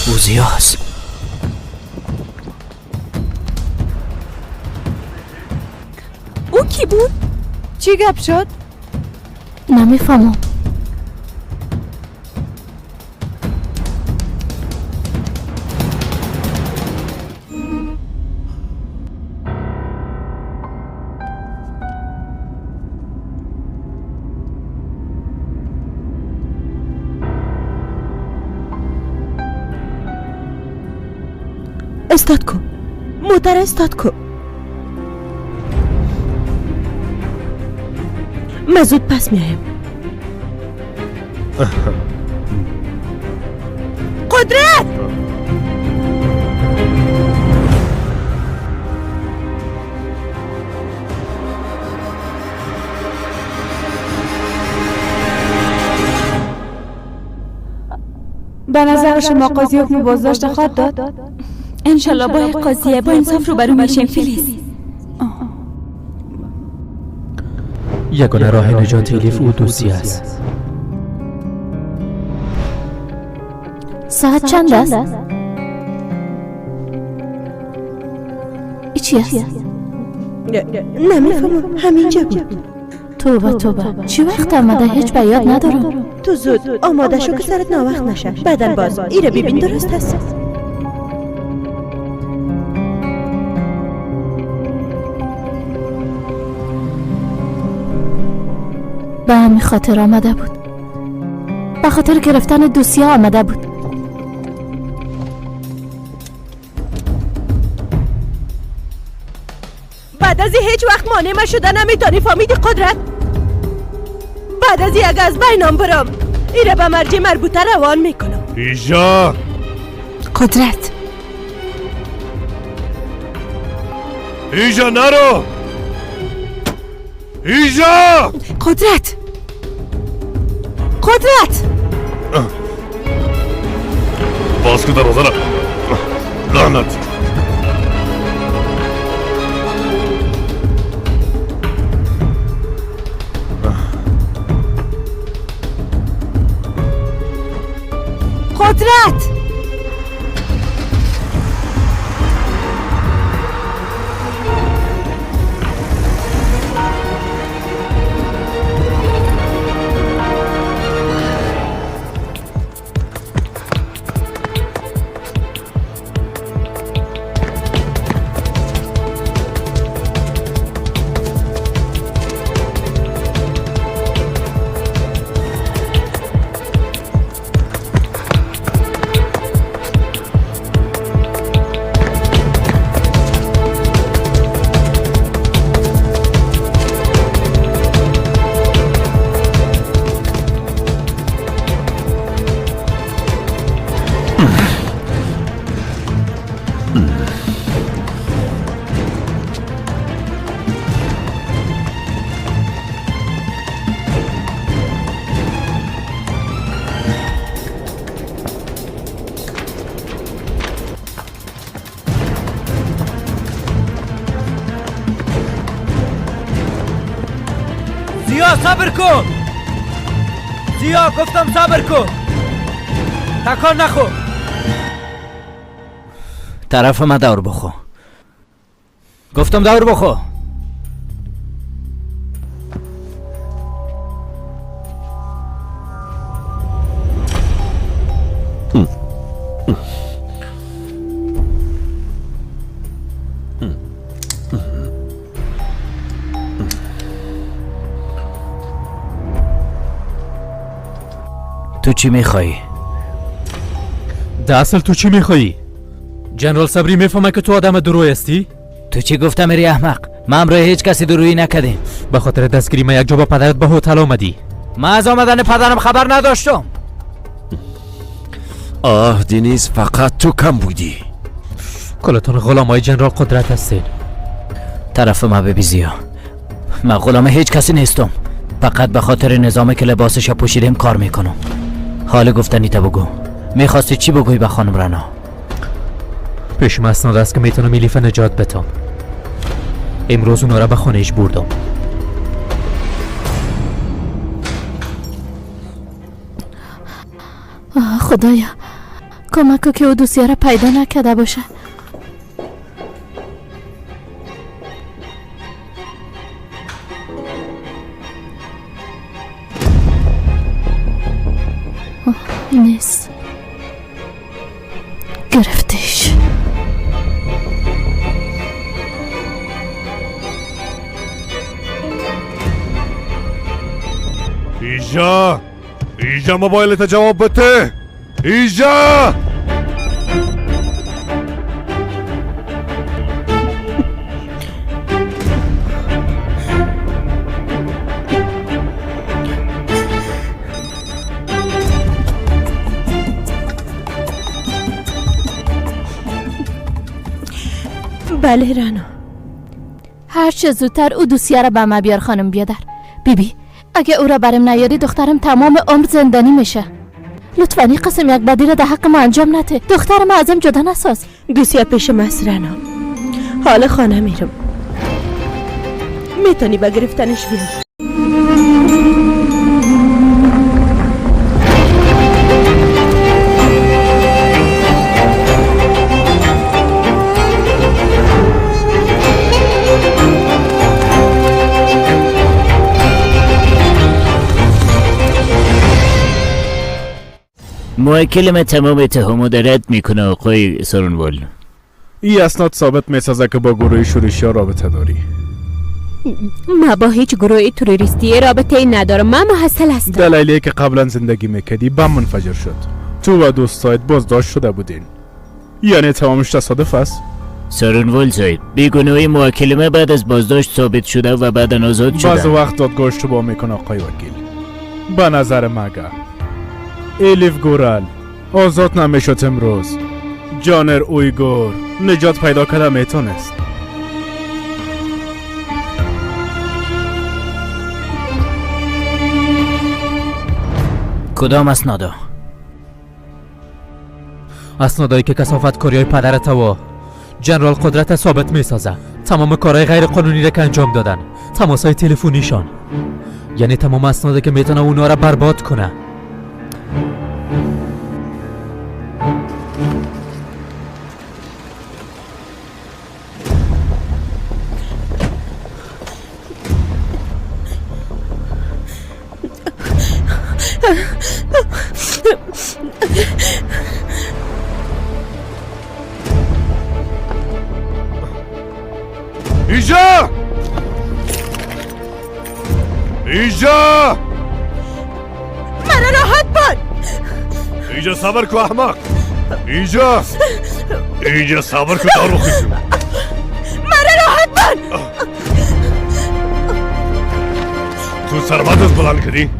اوزیاس او کی بود؟ چی گپ شد؟ نمیفهمم. استاد کو، موتر استاد کو. من زود پس میایم. قدرت! به نظر شما قاضی حکم بازداشت خواهد داد؟ انشالله با یک قاضیه با انصاف روبرو میشیم فیلیز. یگانه راه نجات الیف او دوستی است. ساعت چند است؟ ای چی است؟ نمیفهمم، همینجا بود. توبه توبه، چی وقت آمده؟ هیچ به یاد ندارم. تو زود آماده شو که سرت ناوقت نشه. بعدن باز ایره ببین درست است. به همین خاطر آمده بود، به خاطر گرفتن دوسیه آمده بود. بعد از هیچ وقت مانع ما شده نمیتونی، فهمیدی قدرت؟ بعد از اگه از بینم برم ایره به مرجع مربوطه روان میکنم. ایجا قدرت، ایجا نرو، ایجا! قدرت، قدرت! باز کن دروازه را. لعنتی. قدرت! زیا صبر کن. زیا گفتم صبر کن، تکان نخور. طرف ما دور بخو. گفتم دور بخو. تو چی میخوایی؟ در اصل تو چی میخوایی؟ جنرال صبری میفهمه که تو آدم دروی هستی؟ تو چی گفتم ری احمق؟ ما امروز هیچ کسی درویی نکردیم. به خاطر دستگیری ما یک جا با پدرت به هتل آمدی. ما از آمدن پدرم خبر نداشتم. آه دینیز، فقط تو کم بودی. کلتون غلام های جنرال قدرت هستین. طرف ما ببیزیا، ما غلام هیچ کسی نیستم. فقط به خاطر نظامی که لباسش پوشیدیم کار میکنم. حال گفتنی تا بگو، میخواستی چی بگویی به خانم رنا؟ پیش من اسناد است که میتونم الیف نجات بدم. امروز اونا را به خانهش بردم. آه خدایا، کمک که او دوسیه را پیدا نکرده باشه. نیست، گرفتش. ایجا، ایجا موبایلت جواب بده. ایجا. بله رنا. هر چه زودتر او دوسیه را به ما بیار خانم بیادر. بیبی اگه او را برم نیاری دخترم تمام عمر زندانی میشه. لطفا این قسم یک بدی را در حق ما انجام نده. دخترم ازم جدا نساز. دوسیه پیش ماست رنا. حال خانه میرم. میتونی با گرفتنش بیاری. موکل من تمام اتهامات رد میکنه آقای سارونوال. این اسناد ثابت میسازه که با گروه شورشی رابطه داری. ما با هیچ گروه تروریستی رابطه ندارم. من محصل هستم. دلایلی که قبلا زندگی میکردی بم منفجر شد. تو و دوستایت بازداشت شده بودین. یعنی تمامش تصادف است؟ سارونوال صاحب، بیگناهی موکل من بعد از بازداشت ثابت شده و بعدا آزاد شده. بعض وقت دادگاه اشتباه میکنه آقای وکیل. به نظر مگه الیف گورال آزاد نمیشد امروز. جانر اویگور نجات پیدا کرده میتونست. کدام اسنادا؟ اسنادایی که کثافت کاریای پدرت و جنرال قدرت ثابت میسازه، تمام کارهای غیر قانونی را که انجام دادن، تماسهای تلفنیشان، یعنی تمام اسنادی که میتونه اونا را برباد کنه. اینجا، اینجا، مرا راحت بان. اینجا صبر کو احمق. اینجا، اینجا صبر کو دارو خیزم. مرا راحت بان. تو سرمدت بلند کردی؟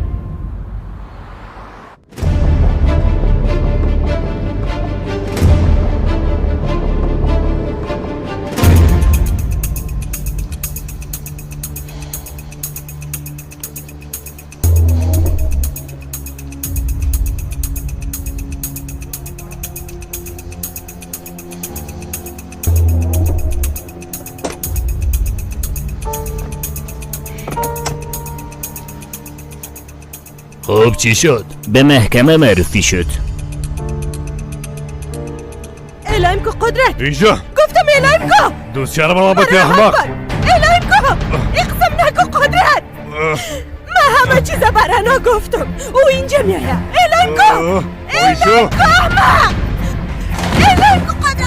خب چی شد؟ به محکمه معرفی شد. اعلام کو قدرت. اینجا گفتم اعلام کو. دوسیه رو به من بده احمق. اعلام کو. اقسم نکو قدرت. من همه چیز برانا گفتم. او اینجا میآید. اعلام کو. اعلام کو احمق. اعلام کو قدرت.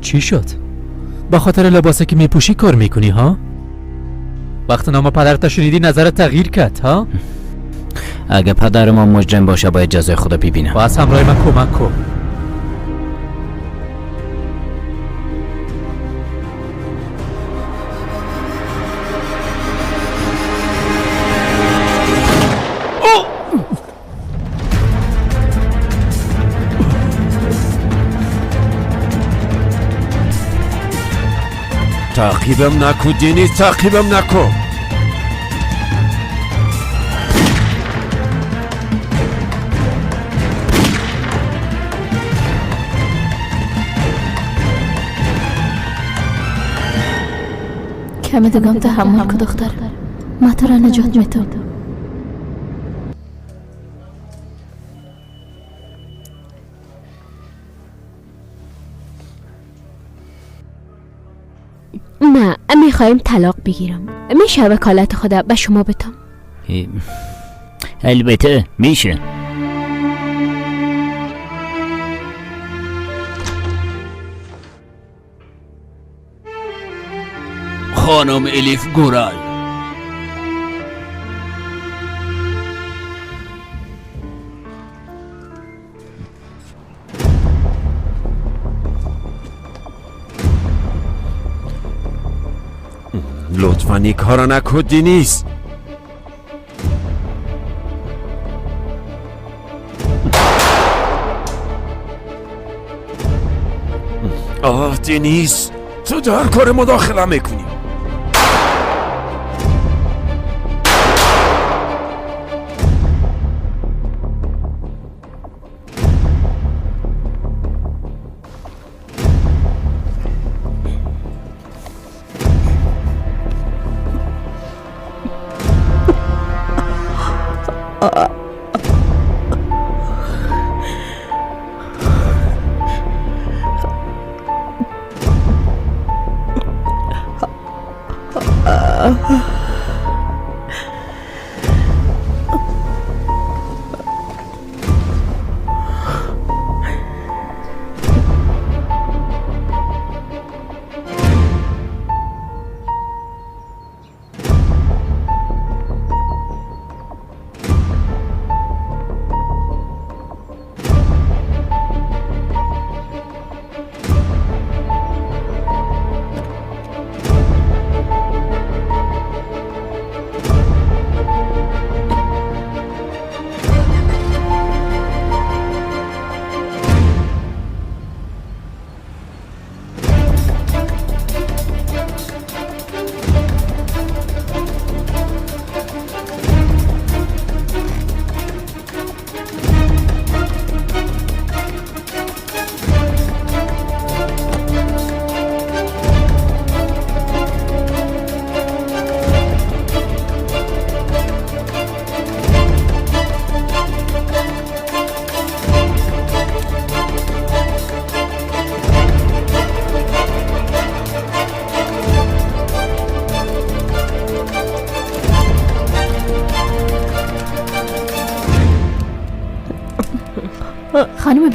چی شد؟ با خاطر لباسی که میپوشی کار میکنی ها؟ وقت نام پدرت شنیدی نظرت تغییر کرد ها؟ اگه پدر ما مجرم باشه باید جزای خدا ببینم. باز همراه من کمک کن. تعقیبم نکو دینیز، تعقیبم نکو. کمی دیگم تحمل کن دختر، ما تو را نجات میتم. نه، میخوایم طلاق بگیرم. میشه وکالت خدا به شما بدم؟ البته میشه. خانم الیف گورال، لطفا این کارا نکن دینیز. آه دینیز، تو در کار مداخله میکنی.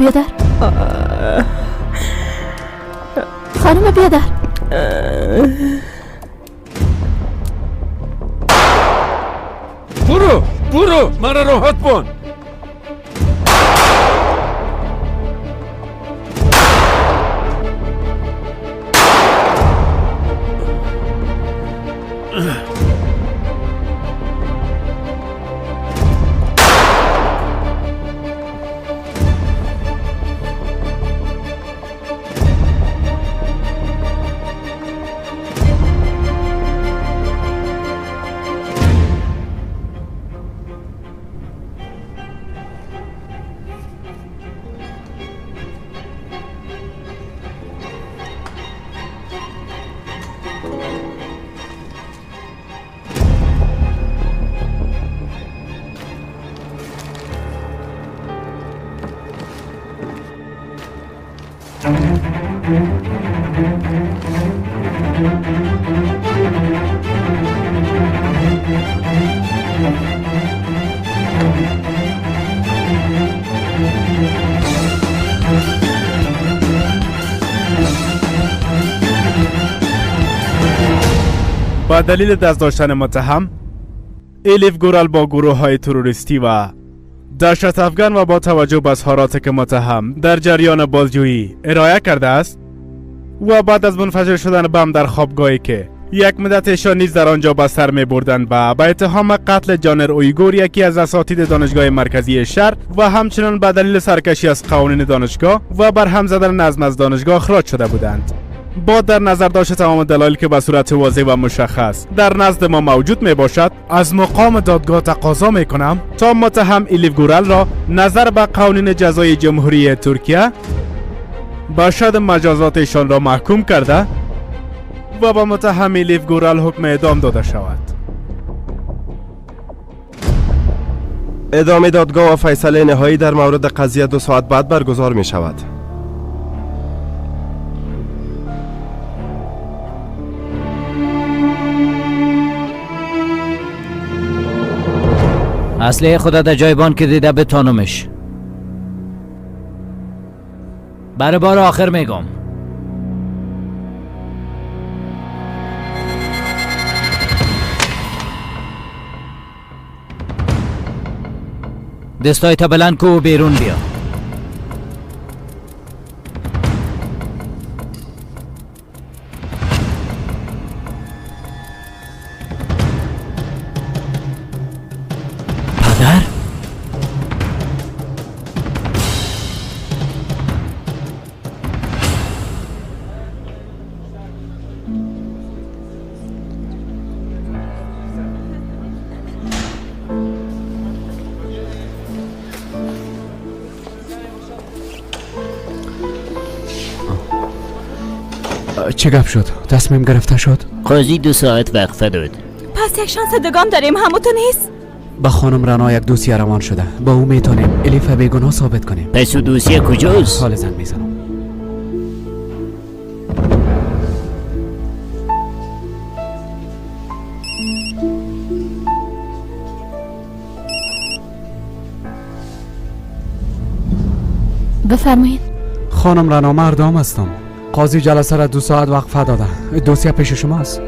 بیادر، خانم بیادر، برو برو، مرا راحت بان. با دلیل دست داشتن متهم الیف گورال با گروه های تروریستی و دهشت افغان و با توجه به اظهاراتی که متهم در جریان بازجویی ارائه کرده است و بعد از منفجر شدن بم در خوابگاهی که یک مدت ایشان نیز در آنجا به سر می بردند و به اتهام قتل جانر اویگور یکی از اساتید دانشگاه مرکزی شهر و همچنین به دلیل سرکشی از قوانین دانشگاه و برهم زدن نظم از دانشگاه اخراج شده بودند. با در نظر داشت تمام دلایل که به صورت واضح و مشخص در نزد ما موجود می باشد، از مقام دادگاه تقاضا می کنم تا متهم الیف گورال را نظر به قوانین جزای جمهوری ترکیه به شد مجازات ایشان را محکوم کرده و با متهم الیف گورال حکم اعدام داده شود. ادامه دادگاه و فیصله نهایی در مورد قضیه 2 ساعت بعد برگزار می شود. اصله خدا در جای بان که دیده بتانمش. برای بار آخر میگم. دستای تا بلند کو و بیرون بیا. پدر؟ چه گپ شد؟ تصمیم گرفته شد؟ قاضی 2 ساعت وقفه داد. پس یک شانس دگام داریم، همو تو نیست؟ با خانم رنا یک دوسیه روان شده، با او میتونیم الیف بیگناه ثابت کنیم. پس او دوسیه کجاست؟ حال زنگ میزنم. بفرمایید. خانم رنا، مردم هستم. قاضی جلسه را 2 ساعت وقفه داده. دوسیه پیش شماست؟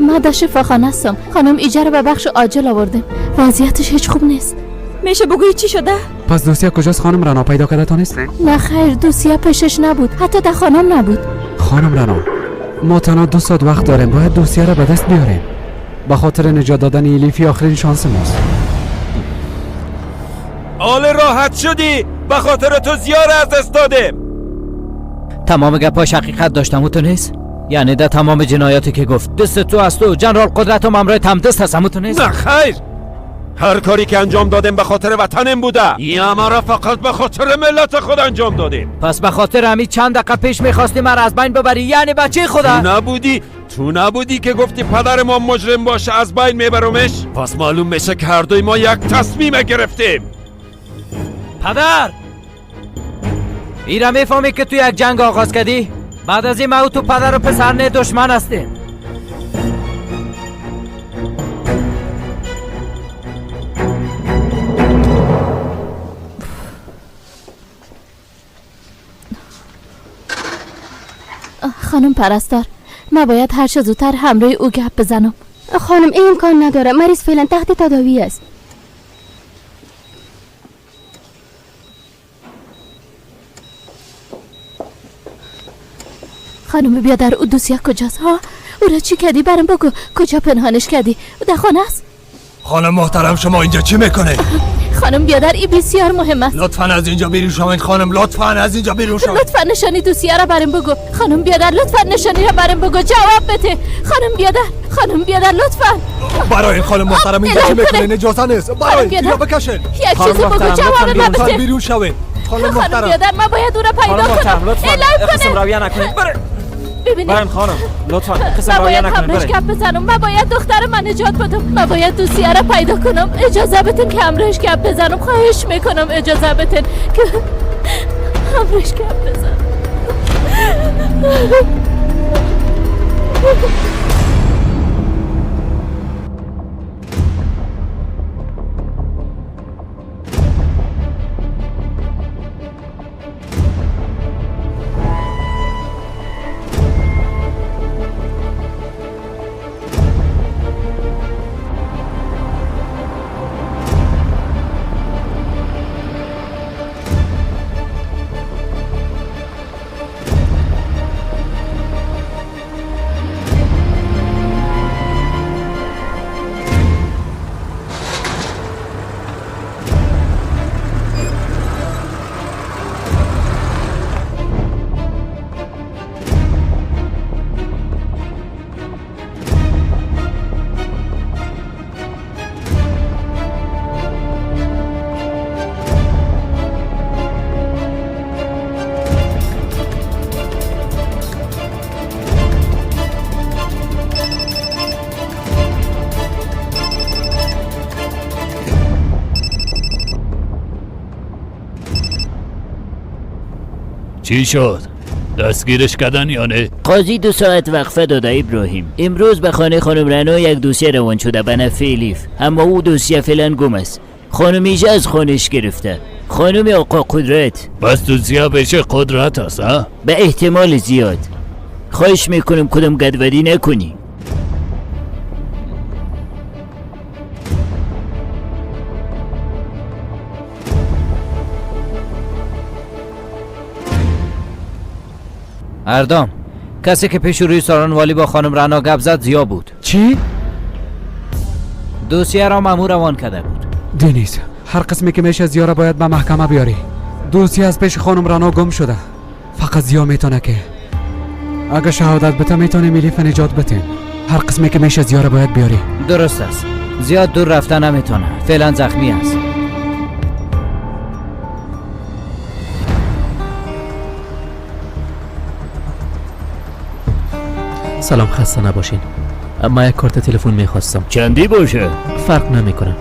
ما در شفاخانه هستم خانم. ایجا رو به بخش عاجل آوردیم، وضعیتش هیچ خوب نیست. میشه بگویی چی شده؟ پس دوسیه کجاست خانم رنا؟ پیدا کرده تا نیست؟ نه خیر، دوسیه پیشش نبود، حتی در خانم نبود. خانم رنا، ما تنها 2 ساعت وقت داریم، باید دوسیه را به دست بیاریم. به خاطر نجات دادن الیفی آخرین شانس ماست. حال راحت شدی؟ به خاطر تو زیار از دست دادیم. تمام گپاش حقیقت داشتم و تو نیست؟ یعنی در تمام جنایاتی که گفت دست تو از تو جنرال قدرت و امرای تم دست هست، تو نیست؟ نه خیر، هر کاری که انجام دادیم به خاطر وطنم بوده. یا ما را فقط به خاطر ملت خود انجام دادیم. پس به خاطر همین چند دقیقه پیش میخواستی مرا از بین ببری؟ یعنی بچه خدا تو نبودی که گفتی پدر ما مجرم باشه از بین میبرمش؟ پس معلوم میشه که هر دوی ما یک تصمیم گرفتیم. پدر ایرا میفهمی که تو یک جنگ آغاز کردی؟ بعد از این ما تو پدر و پسر نه دشمن هستیم. خانم پرستار، من باید هر چه زودتر همراه او گپ بزنم. خانم این امکان نداره، مریض فعلا تحت تداوی است. خانم بیادر، او دوسیه کجاست؟ ها؟ او را چی کردی؟ برام بگو کجا پنهانش کردی؟ او در خانه است؟ خانم محترم، شما اینجا چی میکنه؟ خانم بیادر، این بسیار مهم است. لطفا از اینجا بیرون شوید خانم، لطفا از اینجا بیرون شوید. لطفا نشانی دوسیه را برام بگو. خانم بیادر لطفا نشانی را برام بگو، جواب بده. خانم بیادر، خانم بیادر لطفا. برای خانم محترم اینجا چی میکنه؟ اجازه نیست. برای اینجا بکشین. یک چیزی بگو، جواب من بده. بیرون شوید. خانم محترم. بیادر، من باید او را پیدا کنم. لطفا قسم رویه نکنید. ببینید خانم لطفا قسم رویه نکنید. من باید گپ بزنم. من باید دختر من نجات بدم. من باید دوسیه را پیدا کنم. اجازه بدین که همراهش گپ بزنم. خواهش میکنم اجازه بدین که همراهش گپ بزنم. چی شد؟ دستگیرش کردن یا نه؟ قاضی 2 ساعت وقفه داده ابراهیم. امروز به خانه خانم رنا یک دوسیه روان شده به نفع الیف، اما او دوسیه فعلا گم است. خانم ایجه از خانهش گرفته. خانم آقا قدرت. بس دوسیه بشه قدرت است ها؟ به احتمال زیاد. خواهش میکنم کدام گدودی نکنی. اردام، کسی که پیش روی سالن والی با خانم رنا گپ زد زیا بود. چی؟ دوسیه را مامور روان کرده بود. دنیز، هر قسمی که میشه زیا را باید به محکمه بیاری. دوسیه از پیش خانم رنا گم شده. فقط زیا میتونه که اگه شهادت بده میتونه الیف نجات بده. هر قسمی که میشه زیا را باید بیاری. درست است. زیاد دور رفته نمیتونه. فعلا زخمی است. سلام، خسته نباشین. ما یک کارت تلفن میخواستم. چندی باشه؟ فرق نمیکنه.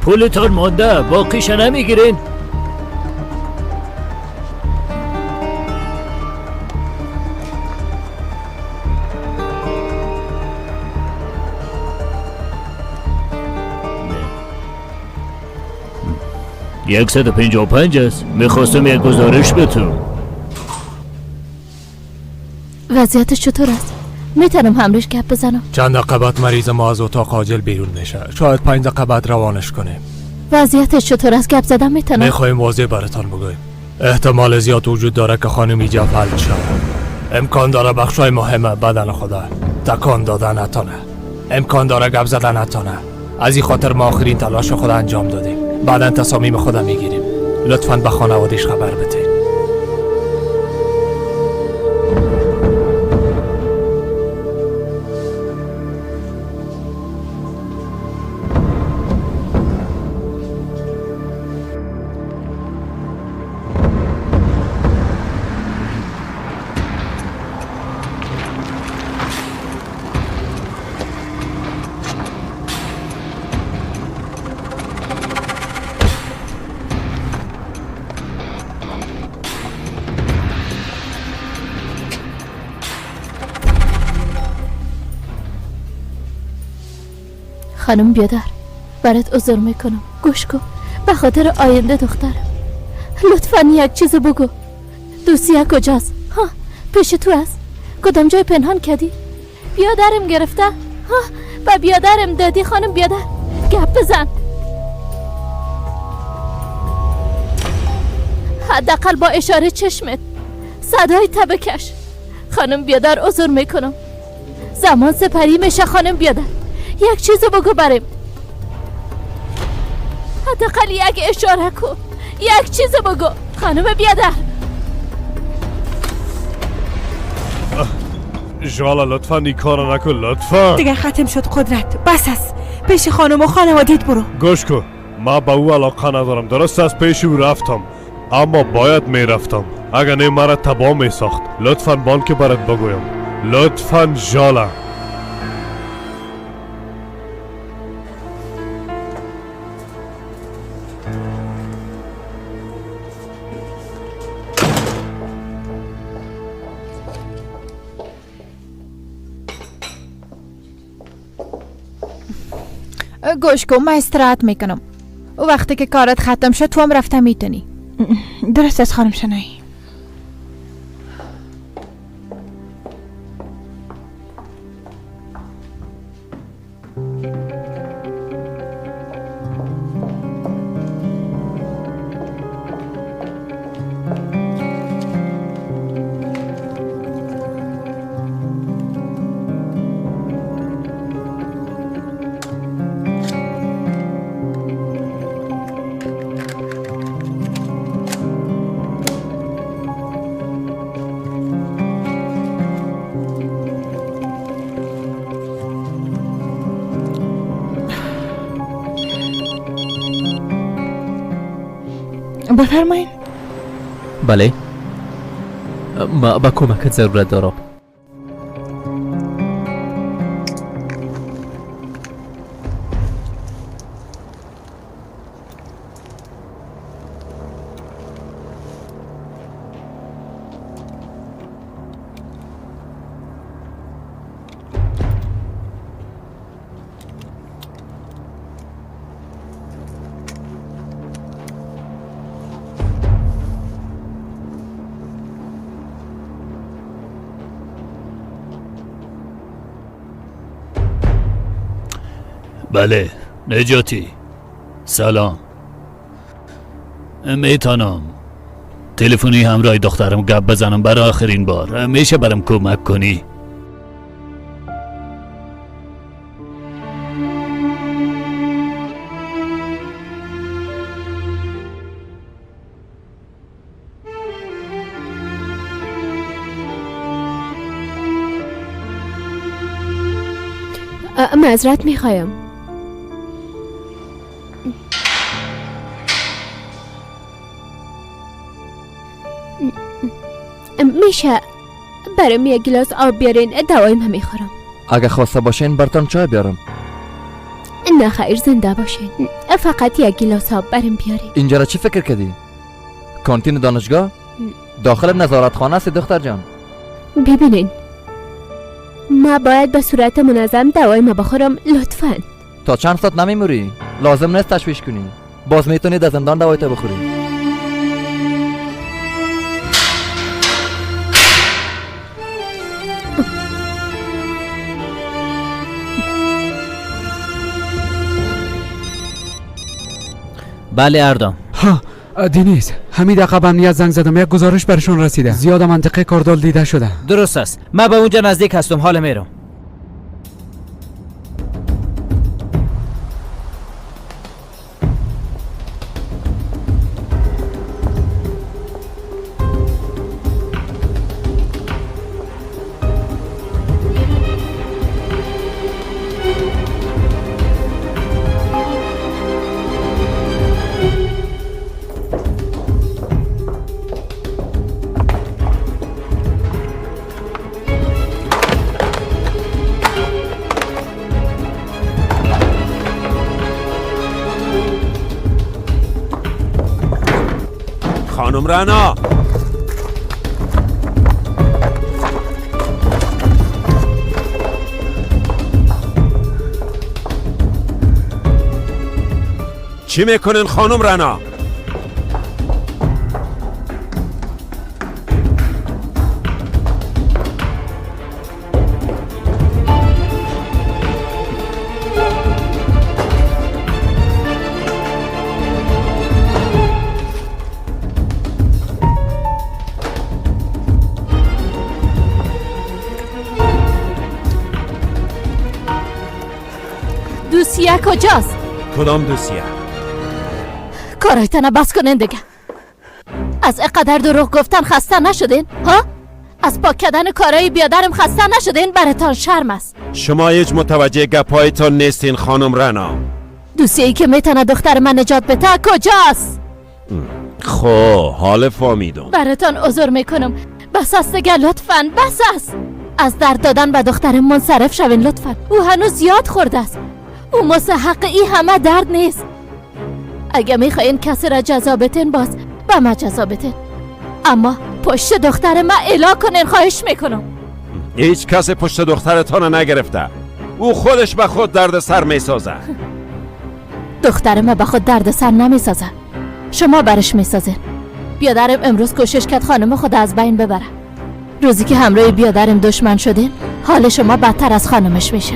پولتان مانده، باقیش نمیگیرین؟ نه. 155 است. میخواستم یک گزارش بتون. وضعیتش چطور است؟ میتونم همراهش گپ بزنم؟ چند دقیقه بعد مریض ما از اتاق عاجل بیرون میشه. شاید 5 دقیقه بعد روانش کنیم. وضعیتش چطور است؟ گپ زدن میتونم؟ میخوایم واضح براتان بگویم. احتمال زیاد وجود داره که خانم ایجا فلج شود. امکان داره بخشای مهم بدن خدا تکان دادن نتونه. امکان داره گپ زدن نتونه. از این خاطر ما آخرین تلاش خود انجام دادیم. بعدا تصامیم خود میگیریم. لطفاً به خانواده‌اش خبر بده. خانم بیادر، برات عذر میکنم. گوش کن، به خاطر آینده دخترم لطفا یک چیز بگو. دوسیه کجاست؟ ها پیش تو است؟ کدام جای پنهان کردی؟ بیادرم گرفته؟ ها با بیادرم دادی خانم بیادر؟ گپ بزن. حداقل با اشاره چشمت صدای تبکش. خانم بیادر عذر میکنم، زمان سپری میشه. خانم بیادر یک چیزو بگو بریم، حداقل یک اشاره کن، یک چیزو بگو خانم بیادر. ژاله لطفا این کارو نکن، لطفا. دیگه ختم شد قدرت، بس است. پیش خانم و خانوادیت برو. گوش کن، ما به او علاقه ندارم، درست از پیش او رفتم اما باید میرفتم، اگر نه مرا تباه میساخت. لطفا بانک برات بگویم، لطفا ژاله. گوش کن، من استراحت میکنم. وقتی که کارت ختم شد تو هم رفته میتونی. درست از خانم شنایی. بفرمایید. بله، ما با کمکت ضرورت دارم. بله نجاتی، سلام. میتونم تلفنی همراه دخترم گپ بزنم برای آخرین بار؟ میشه برام کمک کنی؟ معذرت میخوایم. میشه برام یک گلاس آب بیارین؟ دوایم هم میخورم. اگه خواسته باشین براتون چای بیارم. نه خیر، زنده باشین، فقط یک گلاس آب برام بیارین. اینجا را چی فکر کردی؟ کانتین دانشگاه؟ داخل نظارتخانه است دختر جان. ببینین، ما باید به صورت منظم دوایم بخورم لطفاً. تا چند ساعت نمیموری، لازم نیست تشویش کنی. باز میتونی در زندان دوایت بخوری. بله اردام. ها دینیز، همین دقیقه به امنیت زنگ زدم، یک گزارش برشون رسیده. زیاد منطقه کاردال دیده شده. درست است، من به اونجا نزدیک هستم، حال میرم. خانم رعنا، چی میکنین خانم رنا؟ دوسیه کجاست؟ کدام دوسیه؟ کارایتان بس کنین دیگه. از اقدر دروغ گفتن خسته نشدین؟ ها؟ از پاک کردن کارای بیادرم خسته نشدین؟ براتان شرم است. شما هیچ متوجه گپایتان نیستین خانم رنا. دوسیه ای که میتونه دختر من نجات بده کجاست؟ خب حال فامیدم. براتان عذر میکنم. بس است دیگه، لطفاً بس است. از درد دادن به دخترم منصرف شوین لطفاً. او هنوز زیاد خورده است. او مستحق ای همه درد نیست. اگه میخواین کسی را جزا بتین باز به من جزا بتین، اما پشت دختر من الا کنین خواهش میکنم. هیچ کسی پشت دخترتان نگرفته. او خودش به خود درد سر میسازه. دختر من به خود درد سر نمیسازه، شما برش میسازین. بیادرم امروز کوشش کرد خانم خود از بین ببره. روزی که همراه بیادرم دشمن شدین حال شما بدتر از خانمش میشه.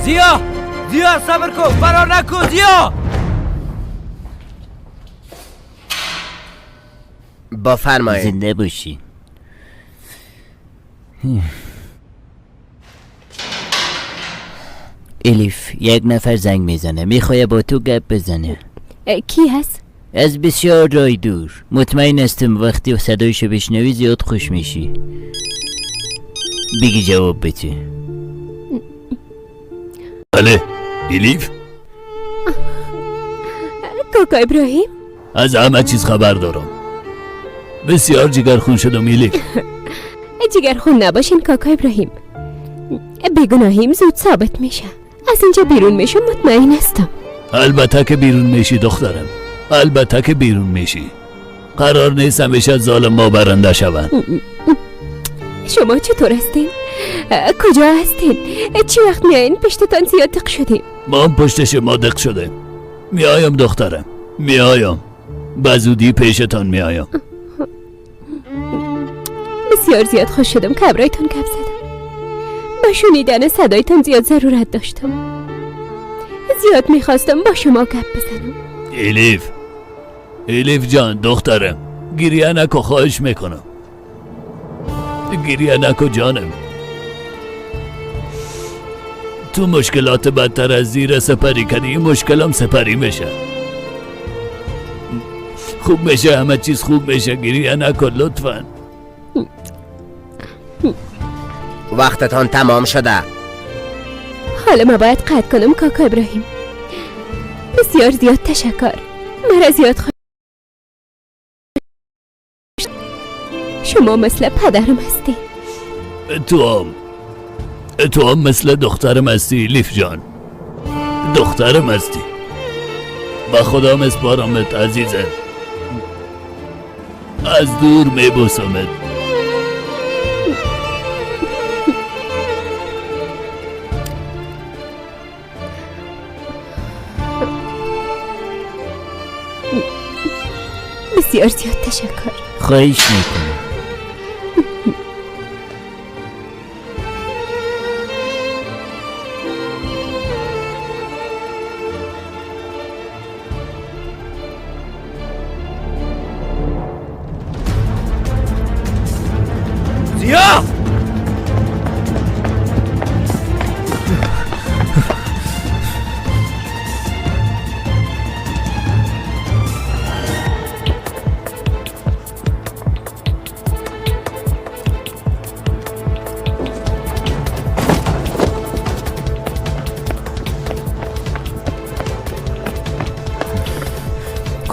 زیا، زیا صبر کن، فرار نکن زیا. بفرمایید. زنده باشی. الیف یک نفر زنگ میزنه، میخواد با تو گپ بزنه. کی هست؟ از بسیار رای دور. مطمئن هستم وقتی صدایشو بشنوی زیاد خوش میشی. بگی جواب بده. بله الیف. کاکا ابراهیم، از همه چیز خبر دارم. بسیار جگرخون شدم الیف. جگرخون نباشین کاکا ابراهیم، بیگناهیم زود ثابت میشه. از اینجا بیرون میشم مطمئن هستم. البته که بیرون میشی دخترم، البته که بیرون میشی. قرار نیست همیشه ظالم ما برنده شوند. شما چطور هستین؟ کجا هستین؟ چی وقت میایین؟ پشتتان زیاد دق شدیم. ما هم پشت شما دق شدیم. میایم دخترم، میایم. به زودی پیشتان میایم. بسیار زیاد خوش شدم که ابرایتان گپ زدم. با شنیدن صدایتان زیاد ضرورت داشتم. زیاد میخواستم با شما گپ بزنم. الیف، الیف جان دخترم، گریه نکن خواهش میکنم. گریه نکن جانم. تو مشکلات بدتر از زیر سپری کردی، این مشکلم سپری میشه. خوب میشه، همه چیز خوب میشه. گریه نکن لطفا. وقتتان تمام شده. حالا ما باید قطع کنم کاکا ابراهیم. بسیار زیاد تشکر، مرا زیاد خوش. شما مثل پدرم هستی. تو هم مثل دخترم هستی لیف جان. دخترم هستی. با خدا مسپارمت عزیزم. از دور میبوسمت. بسیار زیاد تشکر. خواهش میکنم. زیا!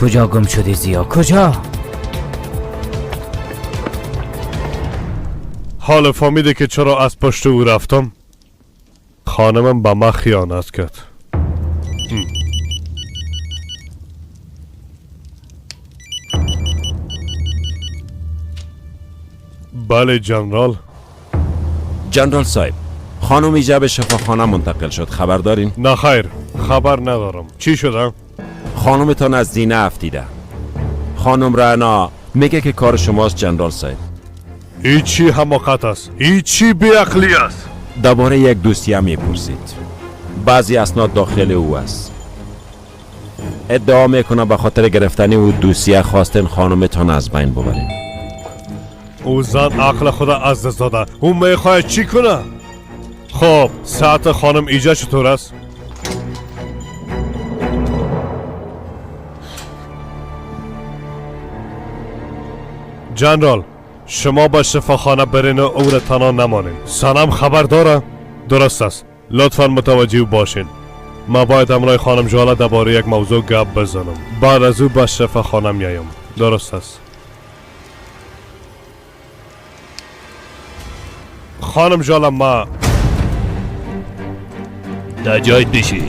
کجا گم شدی زیا؟ کجا؟ حال فهمیده که چرا از پشت او رفتم؟ خانمم به من خیانت کرد. بله جنرال. جنرال صاحب، خانم ایجا به شفاخانه منتقل شد، خبر دارین؟ نه خیر، خبر ندارم. چی شده؟ خانمتان از زینه افتیده. خانم رعنا میگه که کار شماست جنرال صاحب. هیچی حماقت است، هیچی بیعقلی است. درباره یک دوسیه میپرسید. بعضی اسناد داخل او است. ادعا میکنه به خاطر گرفتن او دوسیه خواستن خانمتان از بین ببرین. او زن عقل خود از دست داده. او میخواهد چی کنه؟ خب ساعت خانم ایجا چطور است؟ جنرال شما به شفاخانه برین و او را تنها نمانین. سنم خبر داره؟ درست است. لطفا متوجه باشین. ما باید همراه خانم جاله درباره یک موضوع گپ بزنم. بعد از او به شفاخانه میایم. درست است. خانم جاله ما در جایت بشی.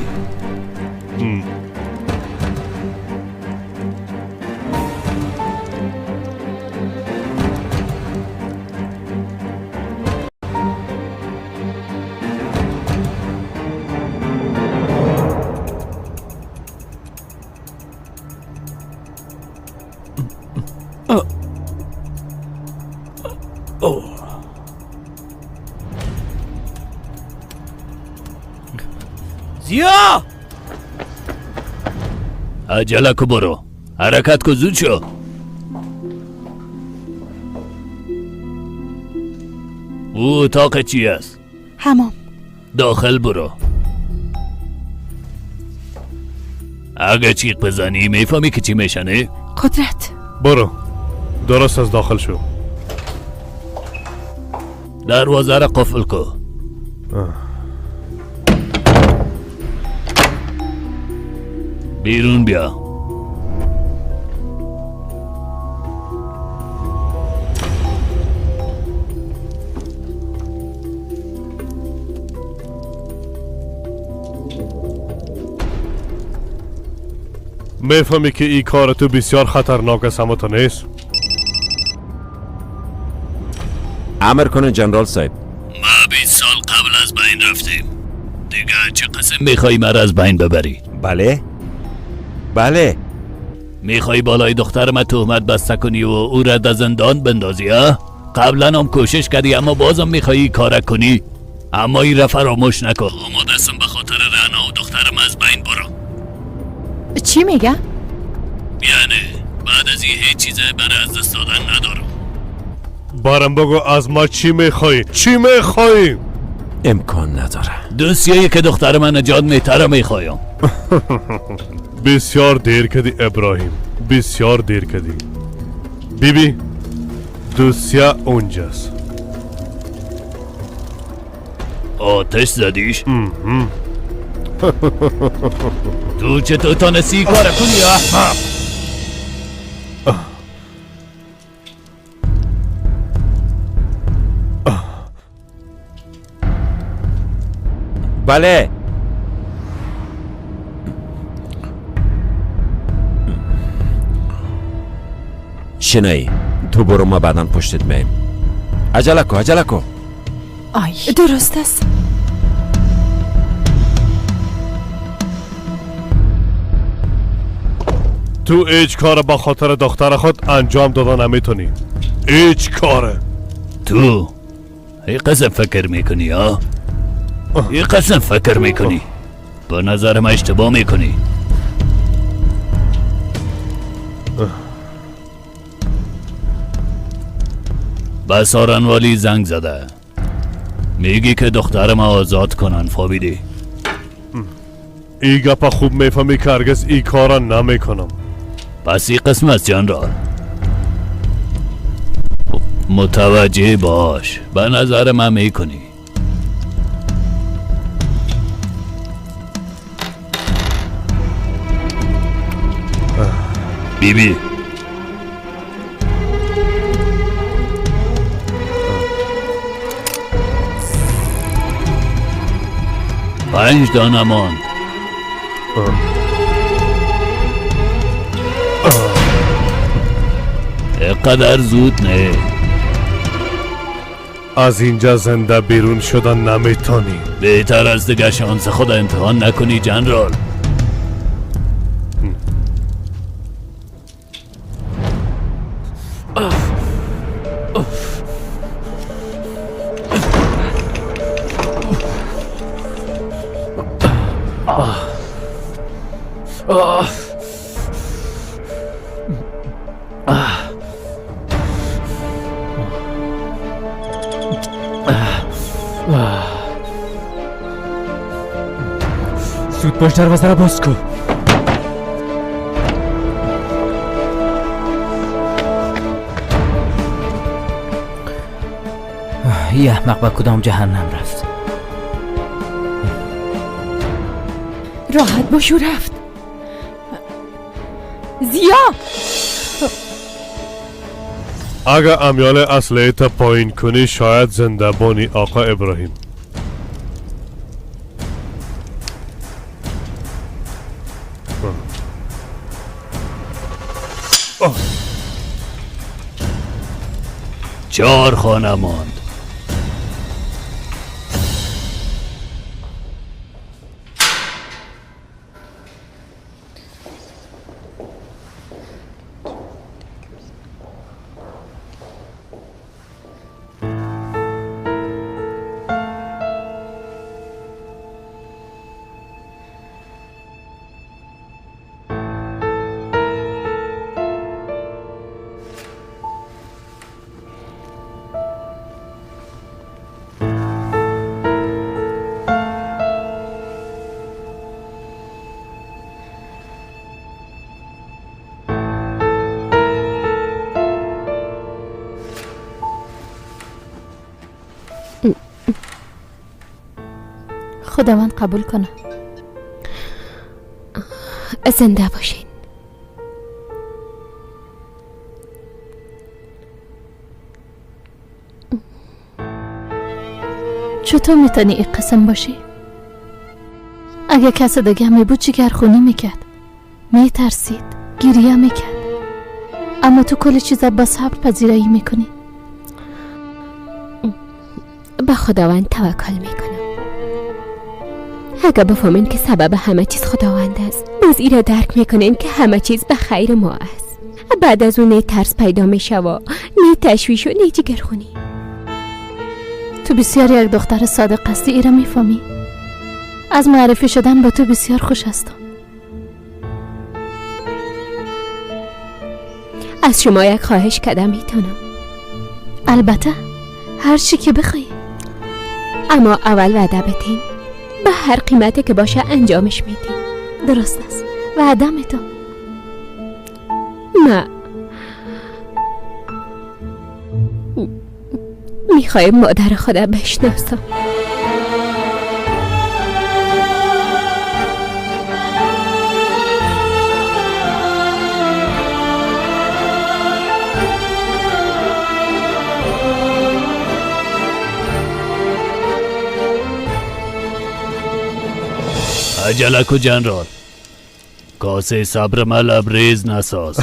زیا، عجله کو، برو، حرکت کو، زود شو. او اتاق چی است؟ حمام. داخل برو. اگه چیق بزنی میفهمی که چی میشنه؟ قدرت. برو، درست از داخل شو. دروازه را قفل کو. بیرون بیا. میفهمی که این کار تو بسیار خطرناک است، اما تو نیست. امر کنه جنرال صاحب. ما 20 سال قبل از بین رفتیم. دیگه چه قسم میخوای مرا از بین ببری؟ بله بله. میخوای بالای دختر من تهمت بسته کنی و او را در زندان بندازی؟ ها؟ قبلا هم کوشش کردی اما بازم میخوای کار کنی. اما این را فراموش نکن. آماده هستم به خاطر رعنا و دخترم از بین برم. چی میگه؟ یعنی بعد از این هیچ چیز برای از دست دادن ندارم. بارم بگو از ما چی میخوای؟ چی میخوای؟ امکان نداره. دوسیه که دختر من نجات میتره میخوایم. بسیار دیر کردی ابراهیم، بسیار دیر کردی. بیبی دوسیه اونجاست. آتش زدیش؟ تو چطور تانستی کار کنی احمق؟ بله. شنایی تو برو، ما بعدا پشتت میم. عجله کو، عجله کو. آی درست است. تو هیچ کار با خاطر دختر خود انجام داده نمیتونی. هیچ کاره. تو ای قسم فکر میکنی ها؟ ای قسم فکر میکنی؟ به نظر من اشتباه میکنی. به سارنوالی زنگ زده، میگی که دختر ما آزاد کنن. فامیلی ای گپا خوب میفهمی که هرگز ای کارا نمیکنم. پس این قسم است جنرال. متوجه باش، به نظر من میکنی. بیبی. 5 دانه ماند. اینقدر زود نه. از اینجا زنده بیرون شدن نمیتونی. بهتر از دیگه شانس خود امتحان نکنی جنرال. زود باش دروازه را باز کن. یه احمق به کدام جهنم رفت؟ راحت باش، او رفت. زیا، اگر امیال اسلحه تا پایین کنی شاید زنده بانی آقا ابراهیم. 4 خانه ماند. خداوند قبول کنه. زنده باشین. چطور میتونی این قسم باشی؟ اگه کس دیگه می بود جگرخونی میکرد، میترسید، گریه میکرد، اما تو کل چیزا با صبر پذیرایی میکنی. به خداوند توکل میکنم. اگه بفهمین که سبب همه چیز خداوند است، باز ای را درک میکنین که همه چیز به خیر ما است. بعد از اون نه ترس پیدا میشه و نه تشویش و نه جگرخونی. تو بسیار یک دختر صادق هستی، ای را میفهمی. از معرفی شدن با تو بسیار خوش هستم. از شما یک خواهش کردم میتونم؟ البته، هر چی که بخوای. اما اول وعده بدین به هر قیمتی که باشه انجامش میدین. درست است، وعده میدم. ما میخوایم مادر خدا بشناسم. عجله کو جنرال، کاسه صبر ما لبریز نساز.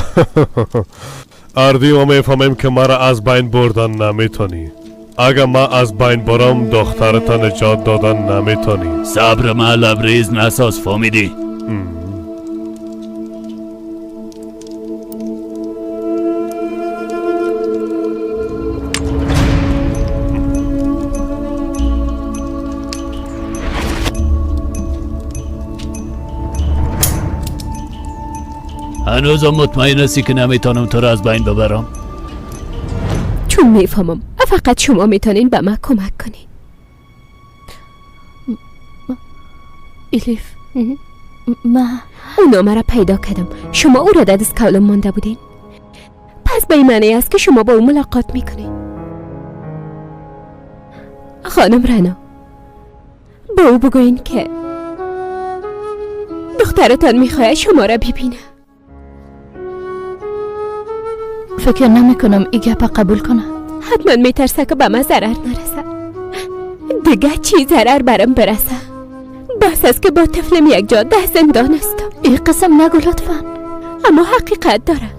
اردی ما میفهمیم که مرا از بین بردن نمیتونی. اگر ما از بین برم دخترت نجات دادن نمیتونی. صبر ما لبریز نساز، فهمیدی؟ هنوزم مطمئن هستی که نمیتونم تو را از بین ببرم؟ چون میفهمم فقط شما میتونین به من کمک کنین. الیف، ما اون نامه را پیدا کردم. شما او را در دست کولم مانده بودین، پس به این معنی است که شما با او ملاقات میکنین. خانم رنا، با او بگوین که دخترتان میخواهد شما را ببینه. فکر نمی کنم ای گپ قبول کنه. حتما میترسه که به من ضرر نرسه. دیگه چی ضرر برم برسه؟ بس است که با طفلم یک جا ده زندان هستم. این قسم نگو لطفا. اما حقیقت داره.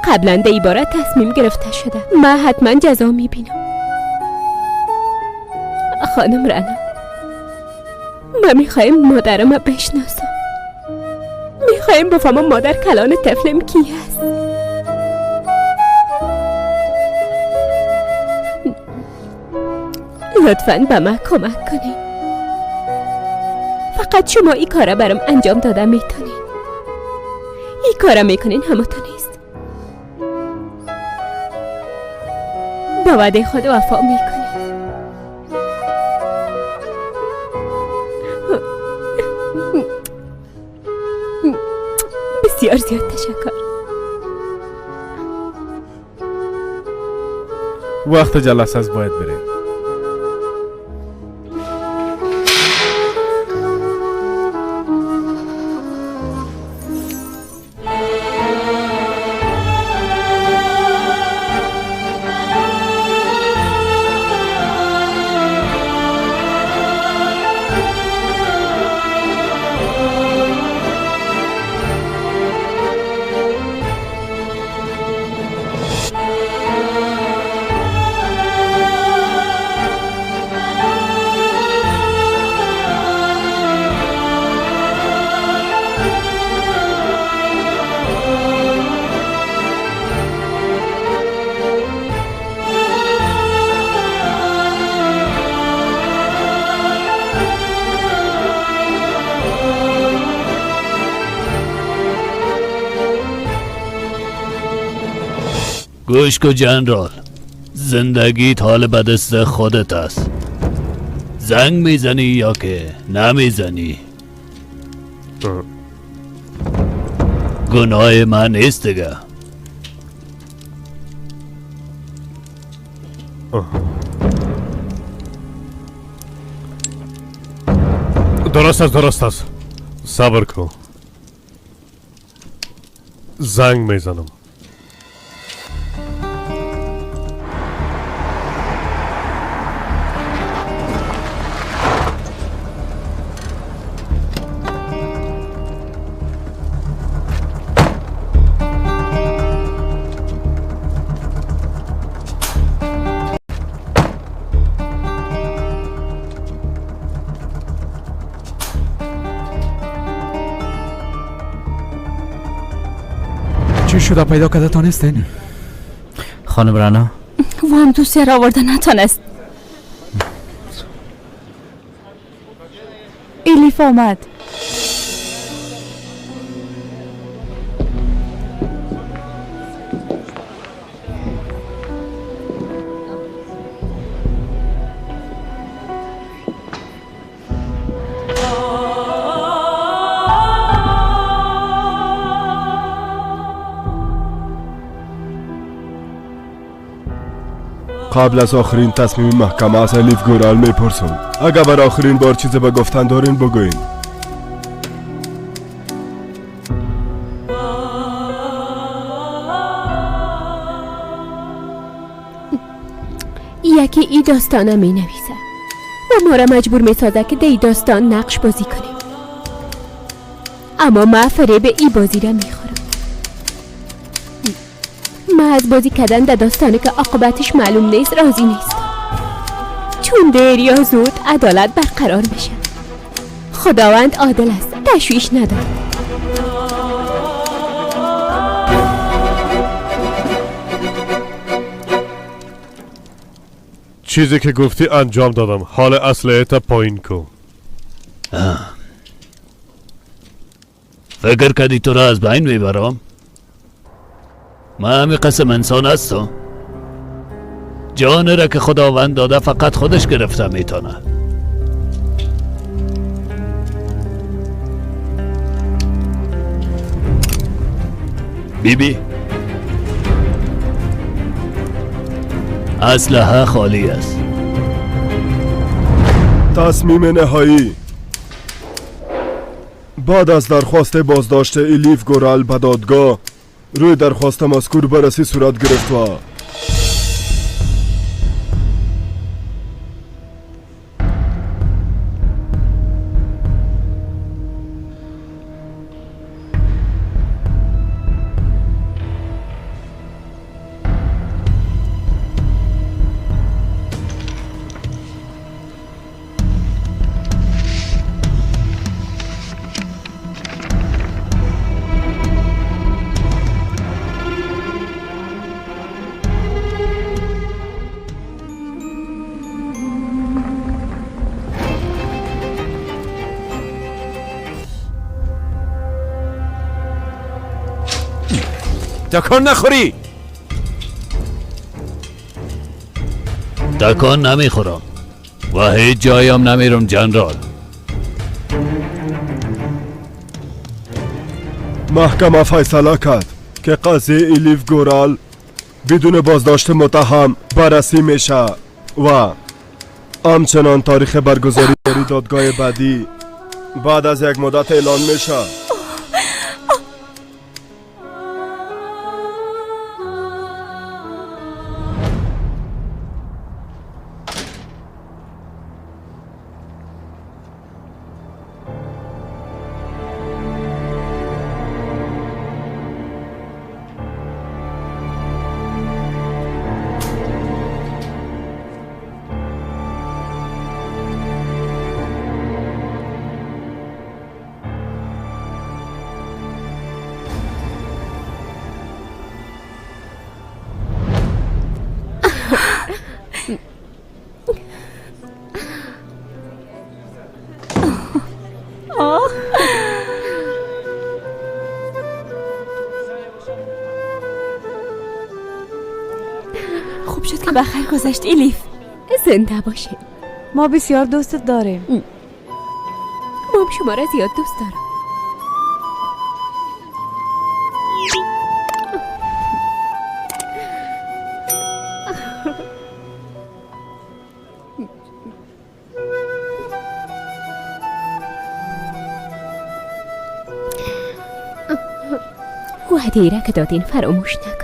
قبلا در این باره تصمیم گرفته شده. من حتما جزا میبینم. خانم رنا، من میخوایم مادرم بشناسم. میخوایم بفهمم مادر کلان طفلم کی است. لطفاً به من کمک کنین. فقط شما این کاره برام انجام داده میتونین. این کاره میکنین همه تو نیست. با وعده خود وفا میکنین. بسیار زیاد تشکر. وقت جلسه است، باید بریم. گوش کو جنرال، زندگیت حال به دست خودت است. زنگ میزنی یا که نمیزنی؟ گناه من نیست دیگه. درست است، درست است. صبر کن، زنگ میزنم. چی شده پیدا کرده تانستین؟ خانم رنا و هم دوستی را آورده نتانست. الیف آمد. قبل از آخرین تصمیم محکمه از الیف گورال میپرسم اگر بر آخرین بار چیزی به گفتن دارین بگوین. یکی ای داستانه می نویسه و ما را مجبور می سازه که دی داستان نقش بازی کنیم، اما ما فریب ای بازی را می خورم. ما از بازی کردن در داستانی که عاقبتش معلوم نیست راضی نیستم، چون دیر یا زود عدالت برقرار میشه. خداوند عادل است، تشویش ندارد. چیزی که گفتی انجام دادم. حال اسلحه تا پایین کن. فکر کردی تو را از بین میبرم؟ من همی قسم انسان هستم. جان را که خداوند داده فقط خودش گرفته میتونه. بی بی، اسلحه خالی است. تصمیم نهایی بعد از درخواست بازداشت الیف گورال به دادگاه، روی درخواست مذکور بررسی صورت گرفت و تکان نخوری. تکان نمیخورم و هیچ جایم نمیرم جنرال. محکمه فیصله کرد که قضیه الیف گورال بدون بازداشت متهم بررسی میشه و همچنان تاریخ برگزاری دادگاه بعدی بعد از یک مدت اعلان میشه. خوب شد که بخیر گذشت الیف. زنده باشه. ما بسیار دوستت داریم. ما هم شما را زیاد دوست دارم. وعده را که دادین فراموش نکنین.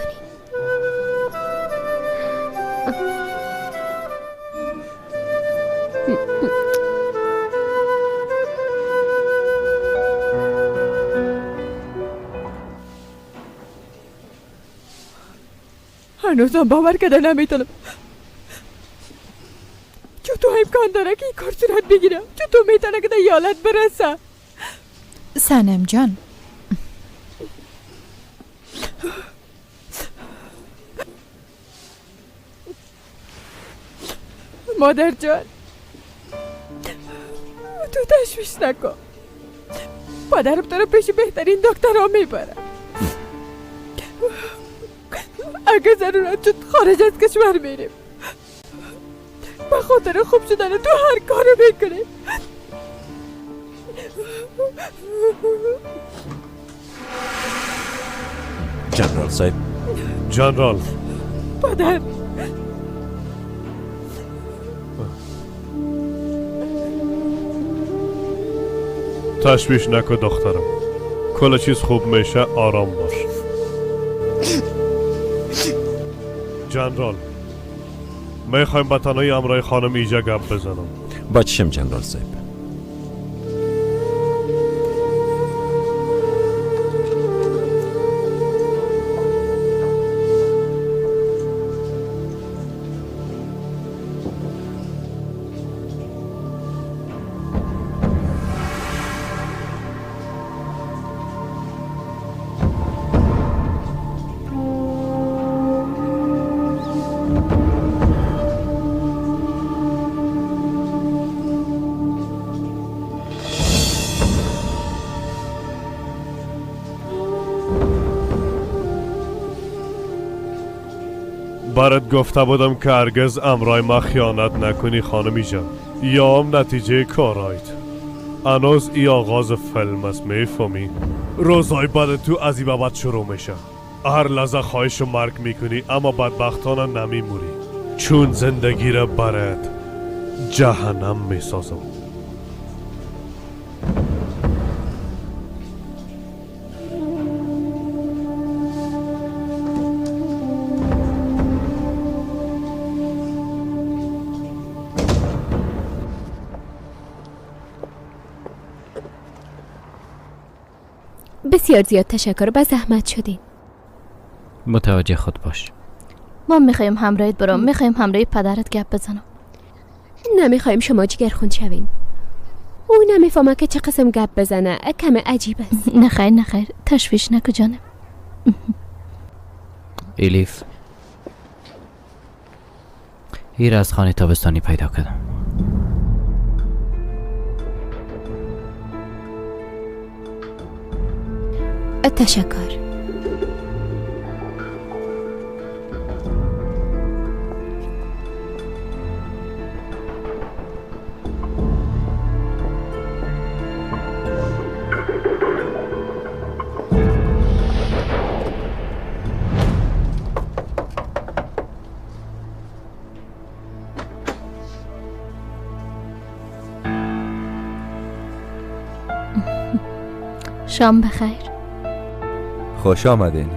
هنوزم باور کرده نمیتونم. چطور امکان داره که این کار صورت بگیره؟ چطور میتونه که در ایالت برسه؟ سنم جان، مادر جان، تو تشویش نکن. پدرم تو رو پیش بهترین دکترها میبره. اگه ضرورت شد خارج از کشور میریم. به خاطر خوب شدن تو هر کارو میکنیم. جنرال صاحب. جنرال. پدر، تشویش نکن دخترم، کل چیز خوب میشه، آرام باش. جنرال، میخوایم به تنهایی امرای خانم ایجا گپ بزنم. با چشم جنرال صاحب. برات گفته بودم که هرگز امرای ما خیانت نکنی خانمی جان، یا هم نتیجه کارایت. هنوز ای آغاز فیلم است، میفهمی؟ روزای بعد تو از این بعد شروع میشه. هر لحظه خواهش مرگ میکنی، اما بدبختانه نمیموری، چون زندگی را برات جهنم میسازم. بسیار زیاد تشکر، به زحمت شدین. متوجه خود باش. ما میخوایم همراهت برام، میخوایم همراه پدرت گپ بزنم. نمیخوایم شما جگرخون شوین. او نمیفهمه که چه قسم گپ بزنه، کم عجیب است. نه خیر نه خیر، تشویش نکو جانم. الیف، ایر از خانه تابستانی پیدا کردم. تشکر. شام بخیر. خوش آمدین.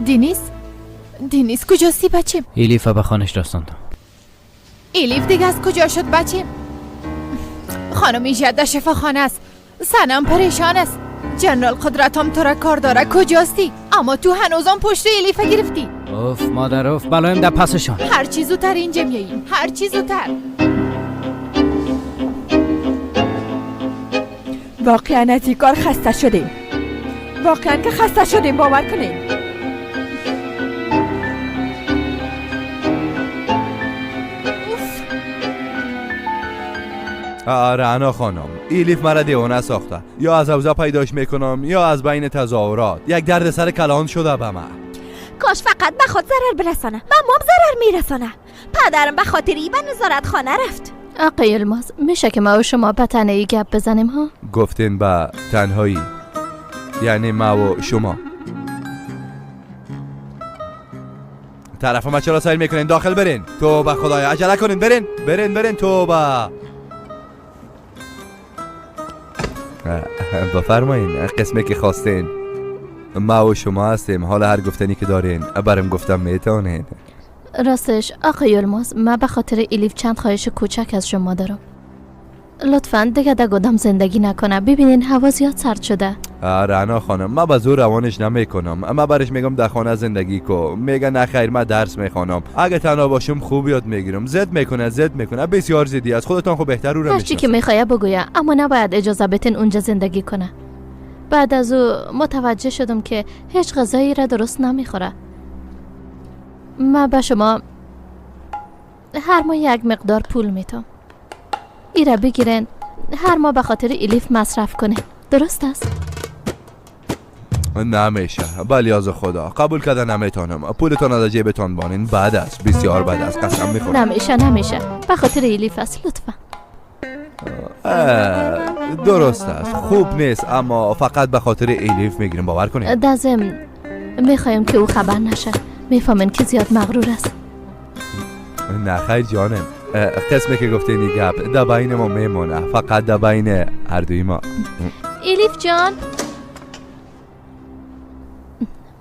دینیز، دینیز کجاستی بچه؟ الیف به خانش رساندم. الیف دیگه از کجا شد بچه؟ خانم ایجاد در شفاخانه است. سنم پریشان است. جنرال قدرتم تو را کار داره. کجاستی؟ اما تو هنوزم پشت الیف گرفتی. اوف مادر اوف، بلایم در پسشان. هر چیز زودتر اینجا میاییم، هر چیز زودتر. واقعا از این کار خسته شدیم، واقعا که خسته شدیم، باور کنیم. رعنا خانم، ایلیف مرا دیوانه ساخته. یا از حوزه پیداش میکنم یا از بین تظاهرات. یک درد سر کلان شده به من. کاش فقط به خود ضرر برسانه، به مام ضرر میرسانه. پدرم به خاطر ای به نظارت خانه رفت. آقای یلماز، میشه که ما و شما به تنهایی گپ بزنیم ها؟ گفتین به تنهایی، یعنی ما و شما. طرف ما چرا سایل میکنین؟ داخل برین. توبه خدایا، عجله کنین، برین برین برین. توبه. بفرمایین قسمی که خواستین. ما و شما هستیم. حالا هر گفتنی که دارین برم گفتم میتونین. راستش آقای یلماز، من به خاطر الیف چند خواهش کوچک از شما دارم. لطفاً دیگه در گودام زندگی نکنه. ببینین هوا زیاد سرد شده. رعنا خانم، من به زور روانش نمیکنم. من برش میگم در خانه زندگی کو. میگه نه خیر، من درس میخوانم. اگه تنها باشم خوب یاد میگیرم. زد میکنه زد میکنه، بسیار زدی از خودتان خوب بهتر او را هرچی که میخواد بگویه، اما نباید اجازه بتین اونجا زندگی کنه. بعد از او متوجه شدم که هیچ غذایی را درست نمیخوره. من به شما هر ماه یک مقدار پول میتم. ایره بگیرن هر ماه به خاطر الیف مصرف کنه. درست است؟ نمیشه، بلیاز خدا قبول کرده نمیتونم. پولتان از جیبتان بانین بد است، بسیار بد است، قسم میخورم. نمیشه نمیشه، به خاطر الیف است لطفا. درست است، خوب نیست، اما فقط به خاطر الیف میگیرم، باور کنید. در ضمن میخوایم که او خبر نشه. میفهمن که زیاد مغرور است. نه خیر جانم، قسمی که گفته این گپ در بین ما میمونه، فقط در بین هر دوی ما. الیف جان،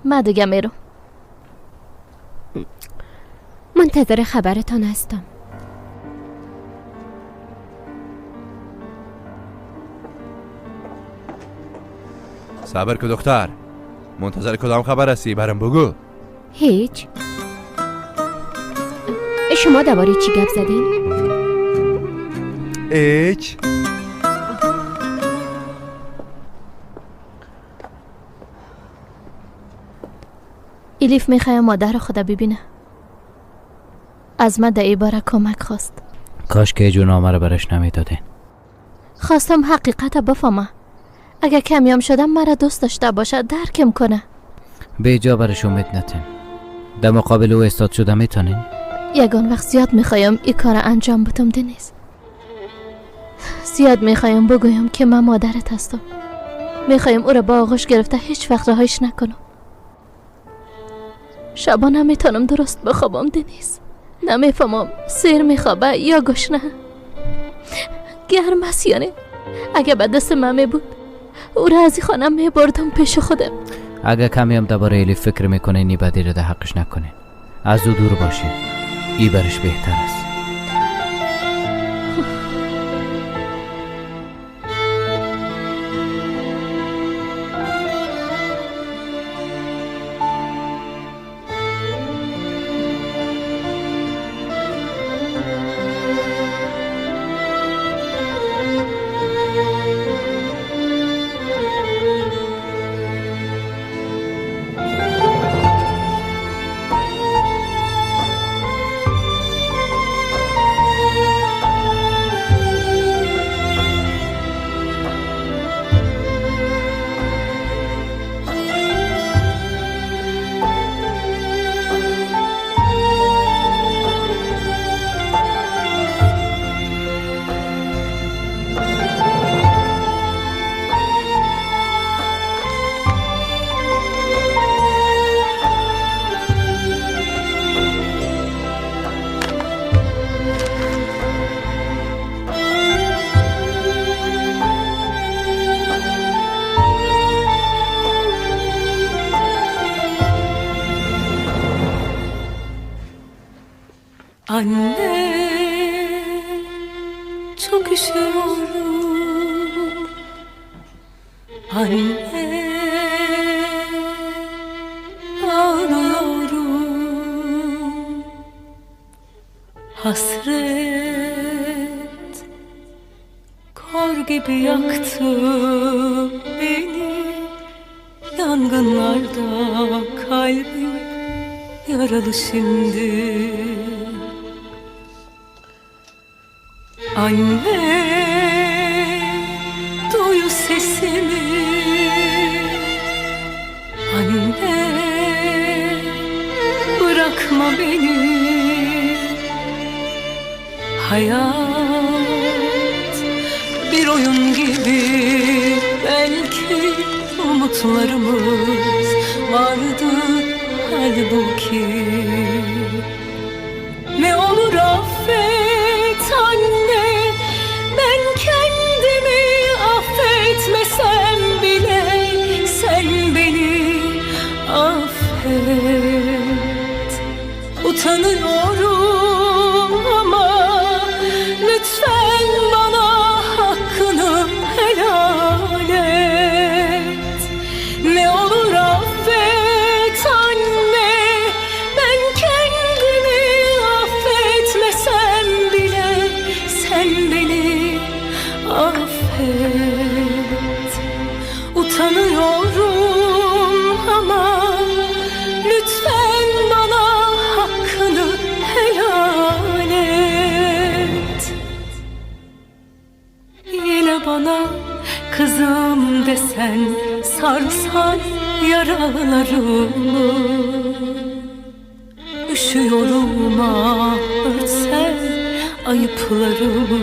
من دیگه میرم. منتظر خبرتان هستم. صبر که دختر، منتظر کدام خبر هستی؟ برام بگو. هیچ. شما درباره چی گپ زدین؟ هیچ. الیف میخواه مادر خدا ببینه. از من در ای باره کمک خواست. کاش که جون آمره برش نمیدادین. خواستم حقیقت بفهمه. اگه کمیام شدم مرا دوست داشته باشه، درکم کنه. به جا برش امید نتین. در مقابل او استاد شده میتونین؟ یگان وقت زیاد میخوایم این کار انجام بدم دنیز. زیاد میخوایم بگویم که من مادرت هستم. میخوایم او را با آغوش گرفته هیچ وقت رهایش نکنم. شبا نمیتونم درست بخوابم دنیز. نمیفهمم سیر میخوابه یا گشنه. گرم است یعنی. اگه به دست من بود او را از این خانه میبردم پیش خودم. اگه کمی هم درباره الیف فکر میکنه نی بدی را در حقش نکنین. از او دور باشین، ای برش بهتر است. Anne, çok üşüyorum. Anne, ağlıyorum. Hasret kor gibi yaktı beni. Yangınlarda kalbim yaralı şimdi. Anne, duyu sesimi. Anne, bırakma beni. Hayat bir oyun gibi, belki umutlarımız vardı halbuki. Ne olur affet anne, ben kendimi affetmesem bile sen beni affet. Utanıyorum ama lütfen bana hakkını helal et. Ne olur affet anne, ben kendimi affetmesem bile sen beni affet. Utanıyorum ama lütfen bana hakkını helal et. Yine bana kızım desen, sarsan yaralarımı. Üşüyorum ah, örtsen ayıplarımı.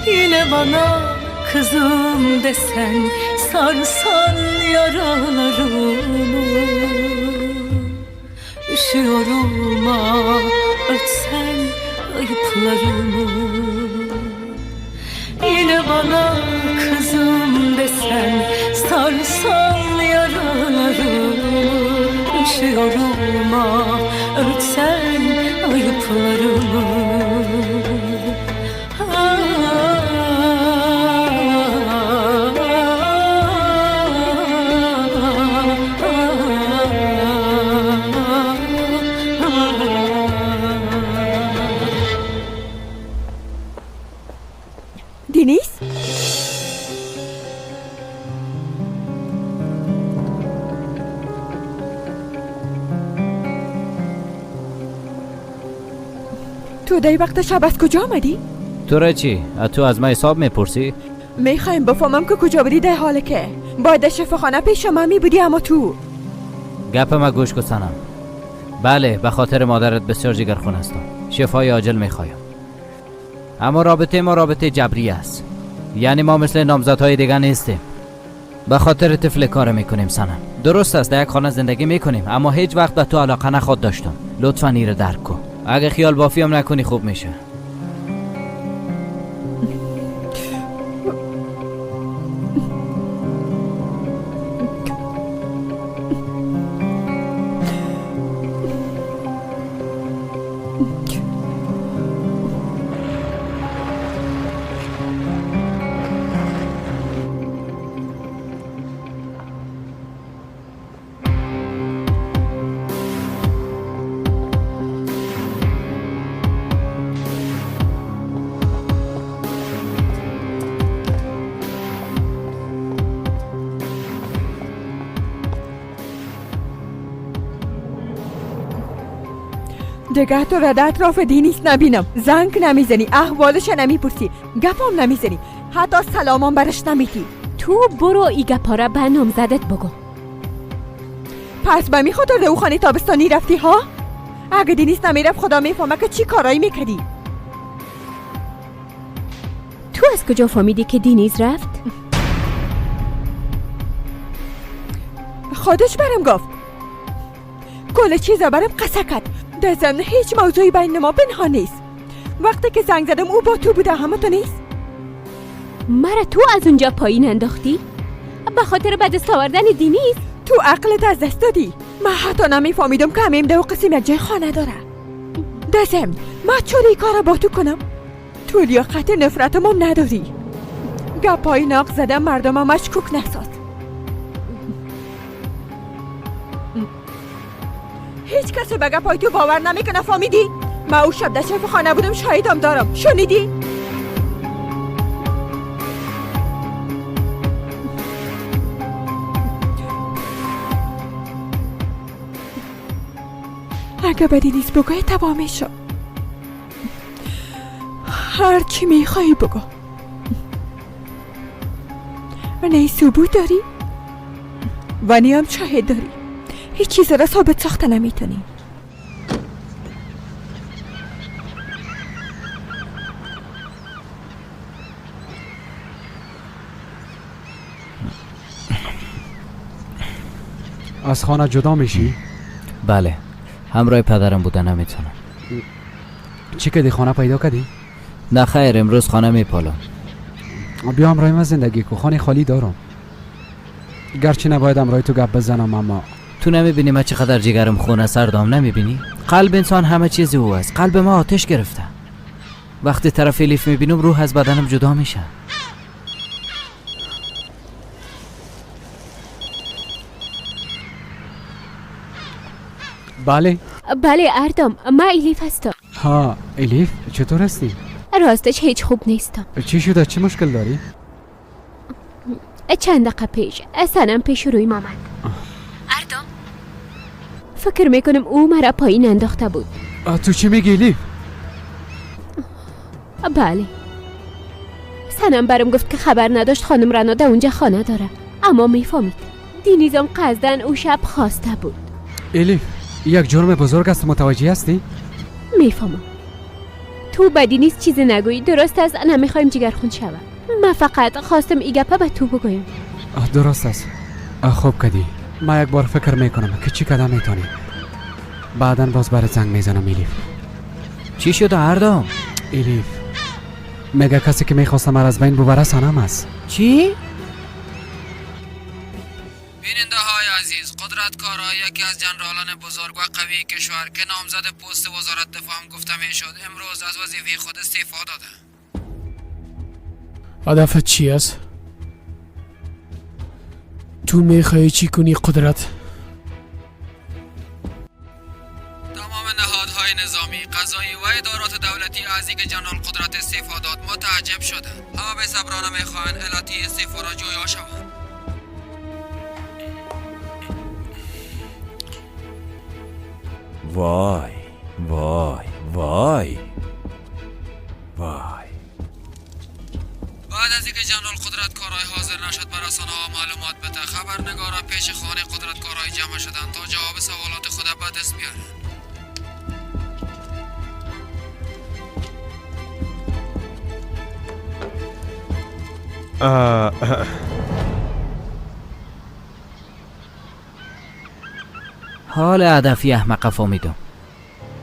Yine bana kızım desen, sarsan yaralarımı. Üşüyorum ah, örtsen ayıplarımı. Yine bana kızım desen, sarsan yaralarımı. Üşüyorum ah, örtsen ayıplarımı. Deniz? تو در وقت شب از کجا آمدی؟ تو را چی؟ تو از من حساب میپرسی؟ میخوایم بفهمم که کجا بودی در حاله که باید در شفاخانه پیش ما می بودی، اما تو گپ ما گوش کن سنم. بله، به خاطر مادرت بسیار جگرخون هستم. شفای عاجل میخوایم. اما رابطه ما رابطه جبری است. یعنی ما مثل نامزدهای دیگه نیستیم. به خاطر طفل کار میکنیم سنم. درست است در یک خانه زندگی میکنیم، اما هیچ وقت به تو علاقه نخواد داشتم. لطفا این را درک کن. اگه خیال بافی هم نکنی خوب میشه. دیگه تو را در اطراف دینیس نبینم. زنگ نمیزنی، احوالش نمیپرسی، گپام نمیزنی، حتی سلامم برش نمیتی. تو برو ای گپا را به نامزدت بگو. پس به می خاطر در او خانه تابستانی رفتی ها؟ اگه دینیس نمیرفت خدا میفهمه که چی کارایی میکردی. تو از کجا فهمیدی که دینیز رفت؟ خودش برم گفت. کل چیز برم قصه کرد. در ضمن هیچ موضوعی بین ما پنهان نیست. وقتی که زنگ زدم او با تو بوده، همه تو نیست. مرا تو از اونجا پایین انداختی؟ به خاطر به دست آوردن دینیز؟ تو عقلت از دست دادی. من حتی نمیفهمیدم که همیم دو قسم یک جای خانه داره. دزم ما چرا کارا با تو کنم؟ تو لیاقت نفرتم نداری. گپای ناق زده مردم مشکوک نساز. هیچ کس به گپای تو باور نمیکنه، فهمیدی؟ ما او شب در شفاخانه بودم، شاهدم دارم، شنیدی؟ اگه بدی نیست بگوی تباه میشم. هر چی میخوایی بگو. نه ثبوت داری و نه هم شاهد داری. هیچ چیز را ثابت ساخته نمیتونی. از خانه جدا میشی؟ بله، همراه پدرم بوده نمیتونم. چی کردی؟ خانه پیدا کردی؟ نه خیر، امروز خانه میپالم. بیا همراه من زندگی کو، خانه خالی دارم. گرچه نباید همراه تو گپ بزنم، اما تو نمیبینی من چقدر جگرم خونه سردام؟ نمیبینی؟ قلب انسان همه چیز او است. قلب ما آتش گرفته. وقتی طرف الیف میبینم روح از بدنم جدا میشه. بله بله اردام، من الیف هستم. ها الیف، چطور هستی؟ راستش هیچ خوب نیستم. چی شده؟ چه مشکل داری؟ چند دقیقه پیش سنم پیش روی آمد. اردام فکر میکنم او مرا پایین انداخته بود. تو چی میگی الیف؟ بله، سنم برم گفت که خبر نداشت خانم رنا در اونجا خانه داره، اما میفهمید دینیزم قصدن او شب خواسته بود. الیف یک جرم بزرگ است، متوجه هستی؟ میفهمم. تو بدی نیست چیزی نگویی، درست است؟ نمیخوایم جگرخون شوم. من فقط خواستم ای گپه به تو بگویم. درست است. خوب کدی. ما یک بار فکر میکنم که چی کدام میتونی. بعدا باز برات زنگ میزنم الیف. چی شده اردام؟ الیف میگه کسی که میخواست مرا از بین ببره سنم است. چی؟ بیننده های عزیز، قدرت کارا یکی از جنرالان بزرگ و قوی کشور که نامزد پست وزارت دفاع هم گفته میشد، امروز از وظیفه خود استعفا داده. هدفت چی است؟ تو میخوای چی کنی قدرت؟ تمام نهادهای نظامی، قضایی و ادارات دولتی از اینکه جنرال قدرت استعفا داد متعجب شدند. همه به صبرانه میخواهند علت استعفا را جویا شوند. وای وای وای وای. بعد از اینکه جنرال قدرت کارای حاضر نشد بر رسانه ها معلومات بده، خبرنگارا پیش خانه قدرت کارای جمع شدند تا جواب سوالات خود به دست بیارند. حال هدفی احمق فهمیدم.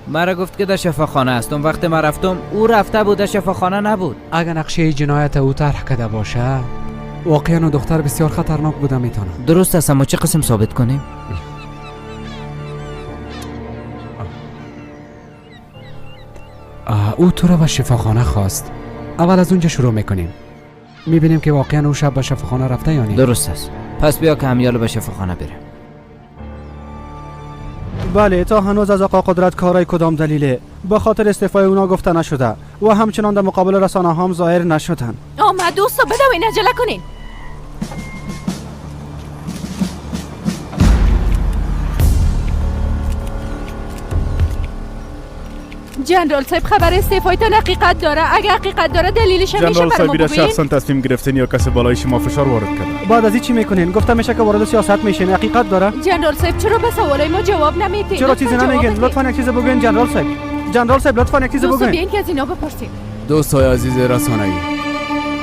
مرا گفت که در شفاخانه هستم. وقتی من رفتم او رفته بود، در شفاخانه نبود. اگر نقشه جنایت او طرح کرده باشه، واقعا دختر بسیار خطرناک بوده میتونه. درست است، اما چه قسم ثابت کنیم؟ او تو را به شفاخانه خواست. اول از اونجا شروع میکنیم، میبینیم که واقعا او شب به شفاخانه رفته یا نه. درست است، پس بیا که همیال به شفاخانه بریم. بله، تا هنوز از آقا قدرت کارای کدام دلیله به خاطر استعفای اونا گفته نشده و همچنان در مقابل رسانه هم ظاهر نشدن. آمد دوستا، بدوین، عجله کنین. جنرال صاحب خبر استعفایتان حقیقت داره؟ اگه حقیقت داره دلیلش هم میشه برام بگوین؟ جنرال صاحب شخصا تصمیم گرفتین یا کسی بالای شما فشار وارد کرده؟ بعد از این چی میکنین؟ گفته میشه که وارد سیاست میشین. حقیقت داره؟ جنرال صاحب چرا به سوالای ما جواب نمیدین؟ چرا چیزی نمیگین؟ لطفا یک چیز بگوین جنرال صاحب. جنرال صاحب لطفا یک چیز بگوین. بیاین که از اینا بپرسیم. دوستای عزیز رسانه‌ای،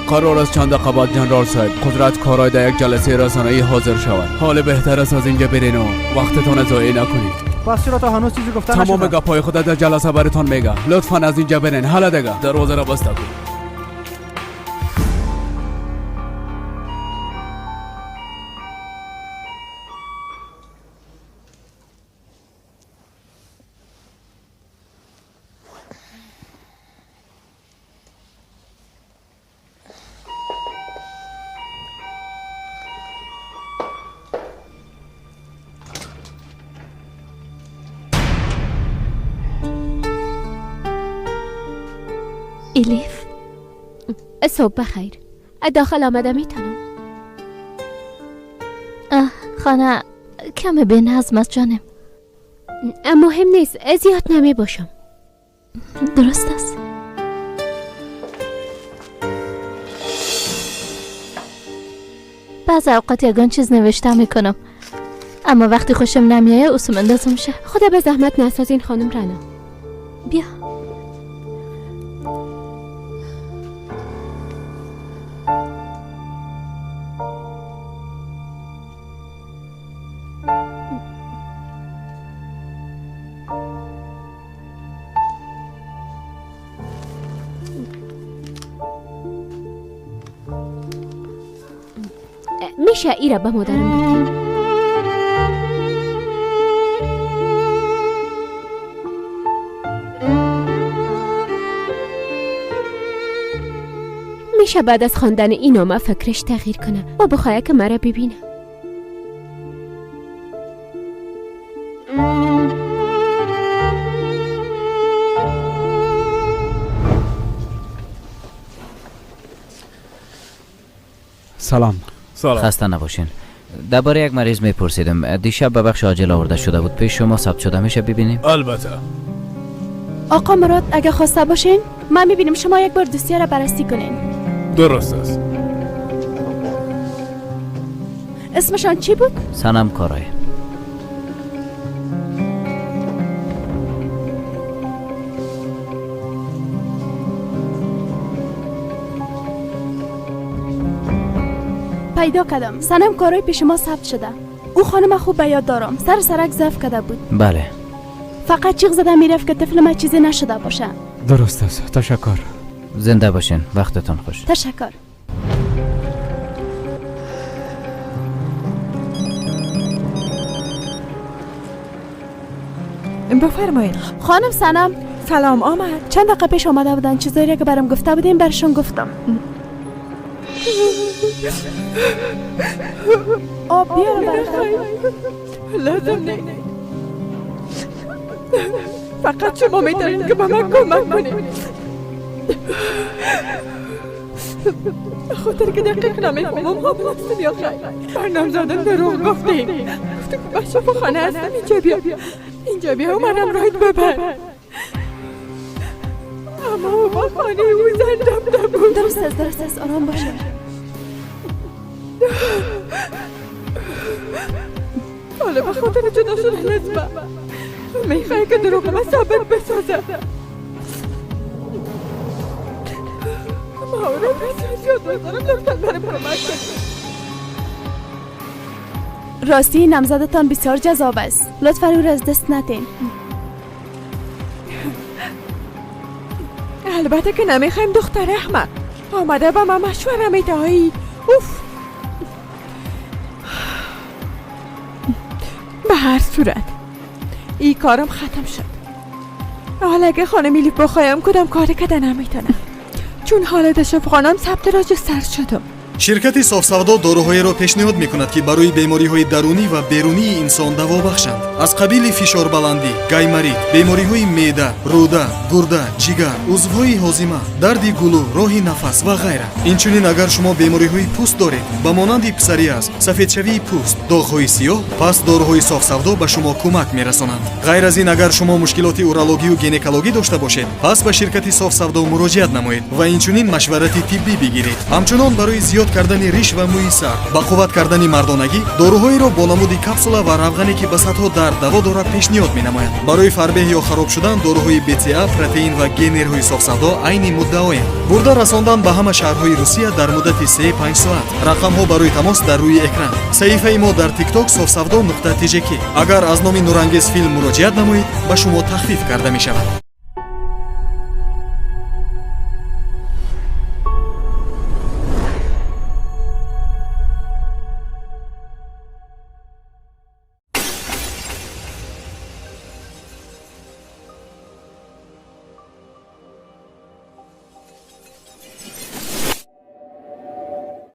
قرار است چند دقیقه بعد جنرال صاحب قدرت کارای در یک جلسه رسانه‌ای حاضر شود. حال بهتر است از اینجا برین و وقتتان ضایع نکنید. پس چرا تا هنوز چیزی گفته نشده؟ تمام گپای خود در جلسه براتون میگه. لطفا از اینجا برین. حالا دیگه دروازه را بسته کن. الیف. صبح بخیر. داخل آمده میتونم؟ خانه کم به نظم است جانم. مهم نیست، زیاد نمی باشم. درست است. بعض اوقات یگان چیز نوشته میکنم، اما وقتی خوشم نمیایه اوسم اندازم شه. خدا به زحمت نسازین خانم رنا. بیا. میشه ایره به مادرم بدی؟ میشه بعد از خواندن این نامه فکرش تغییر کنه و بخواه که مرا ببینه. سلام. سلام. خسته نباشین. درباره یک مریض میپرسیدم. دیشب به بخش عاجل آورده شده بود. پیش شما ثبت شده، میشه ببینیم؟ البته. آقا مراد اگه خواسته باشین من میبینیم شما یک بار دوسیه را بررسی کنین. درست است. اسمشان چی بود؟ سنم کارای. پیدا کردم. سنم کارای پیش ما ثبت شده. او خانم خوب به یاد دارم. سر سرک ضعف کرده بود. بله. فقط چیغ زده میرفت که طفل ما چیزی نشده باشه. درست است. تشکر. زنده باشین. وقتتون خوش. تشکر. بفرمایید. خانم سنم. سلام آمد. چند دقیقه پیش آمده بودن. چیزایی که برام گفته بودیم برشون گفتم. آب بیارم براتون. لازم نیست. فقط شما میتونید که به من کمک کنید. خاطر که دقیق نمیفهمم حامل هستم یا خیر. بر نامزدم دروغ گفتیم. گفتم که به شفاخانه هستم، اینجا بیا، اینجا بیا و منم راید ببر. اما او با خانه او زن رفته بود. درست است، درست است، آرام باشه. حالا به خاطر جدا شدن از من میخوای که دروغ من ثابت بسازه. ما او را بسیار زیاد دوست دارم. لطفا برم کمک کنید. راستی نامزدتان بسیار جذاب است. لطفا او را از دست ندین. البته که نمیخوایم دختر احمق آمده به من مشوره میدهی. اوف. به هر صورت ای کارم ختم شد. حالا اگه خانم ایلیف بخوایم کدام کار کده نمیتونم، چون حالت شفخانم ثبت راجستر شدم. Ширкати Софсавдо доруҳоеро пешниҳод мекунад, ки барои бемориҳои дарунӣ ва берунии инсон даво бахшанд. Аз қабили фишорбаландӣ, гайморит, бемориҳои меъда, рӯда, гурда, ҷигар, узвҳои ҳозима, дарди гулӯ, роҳи нафас ва ғайра. Инчунин агар шумо бемориҳои пӯст доред, ба монанди псориаз, сафедшавии пӯст, доғҳои сиёҳ, пас доруҳои Софсавдо ба шумо кӯмак мерасонанд. Ғайр аз ин, агар шумо мушкилоти урологию гинекологӣ дошта бошед, пас ба ширкати Софсавдо муроҷиат намоед ва инчунин машварати тиббӣ бигиред. Ҳамчунон барои зиёд кардани риш ва мӯи сар, ба қувват кардани мардонагӣ, доруҳоеро бо намуди капсула ва равғане ки ба садҳо дард даво дорад пешниҳод менамояд. Барои фарбеҳ ё хароб шудан доруҳои БЦА, протеин ва генерҳои Софсавдо айни муддаоянд. Бурда расондан ба ҳама шаҳрҳои Русия дар муддати 3-5 соат. Рақамҳо барои тамос дар рӯи экран. Саҳифаи мо дар TikTok софсавдо.tjk. Агар аз номи Нурангез филм муроҷиат намоед, ба шумо тахфиф карда мешавад.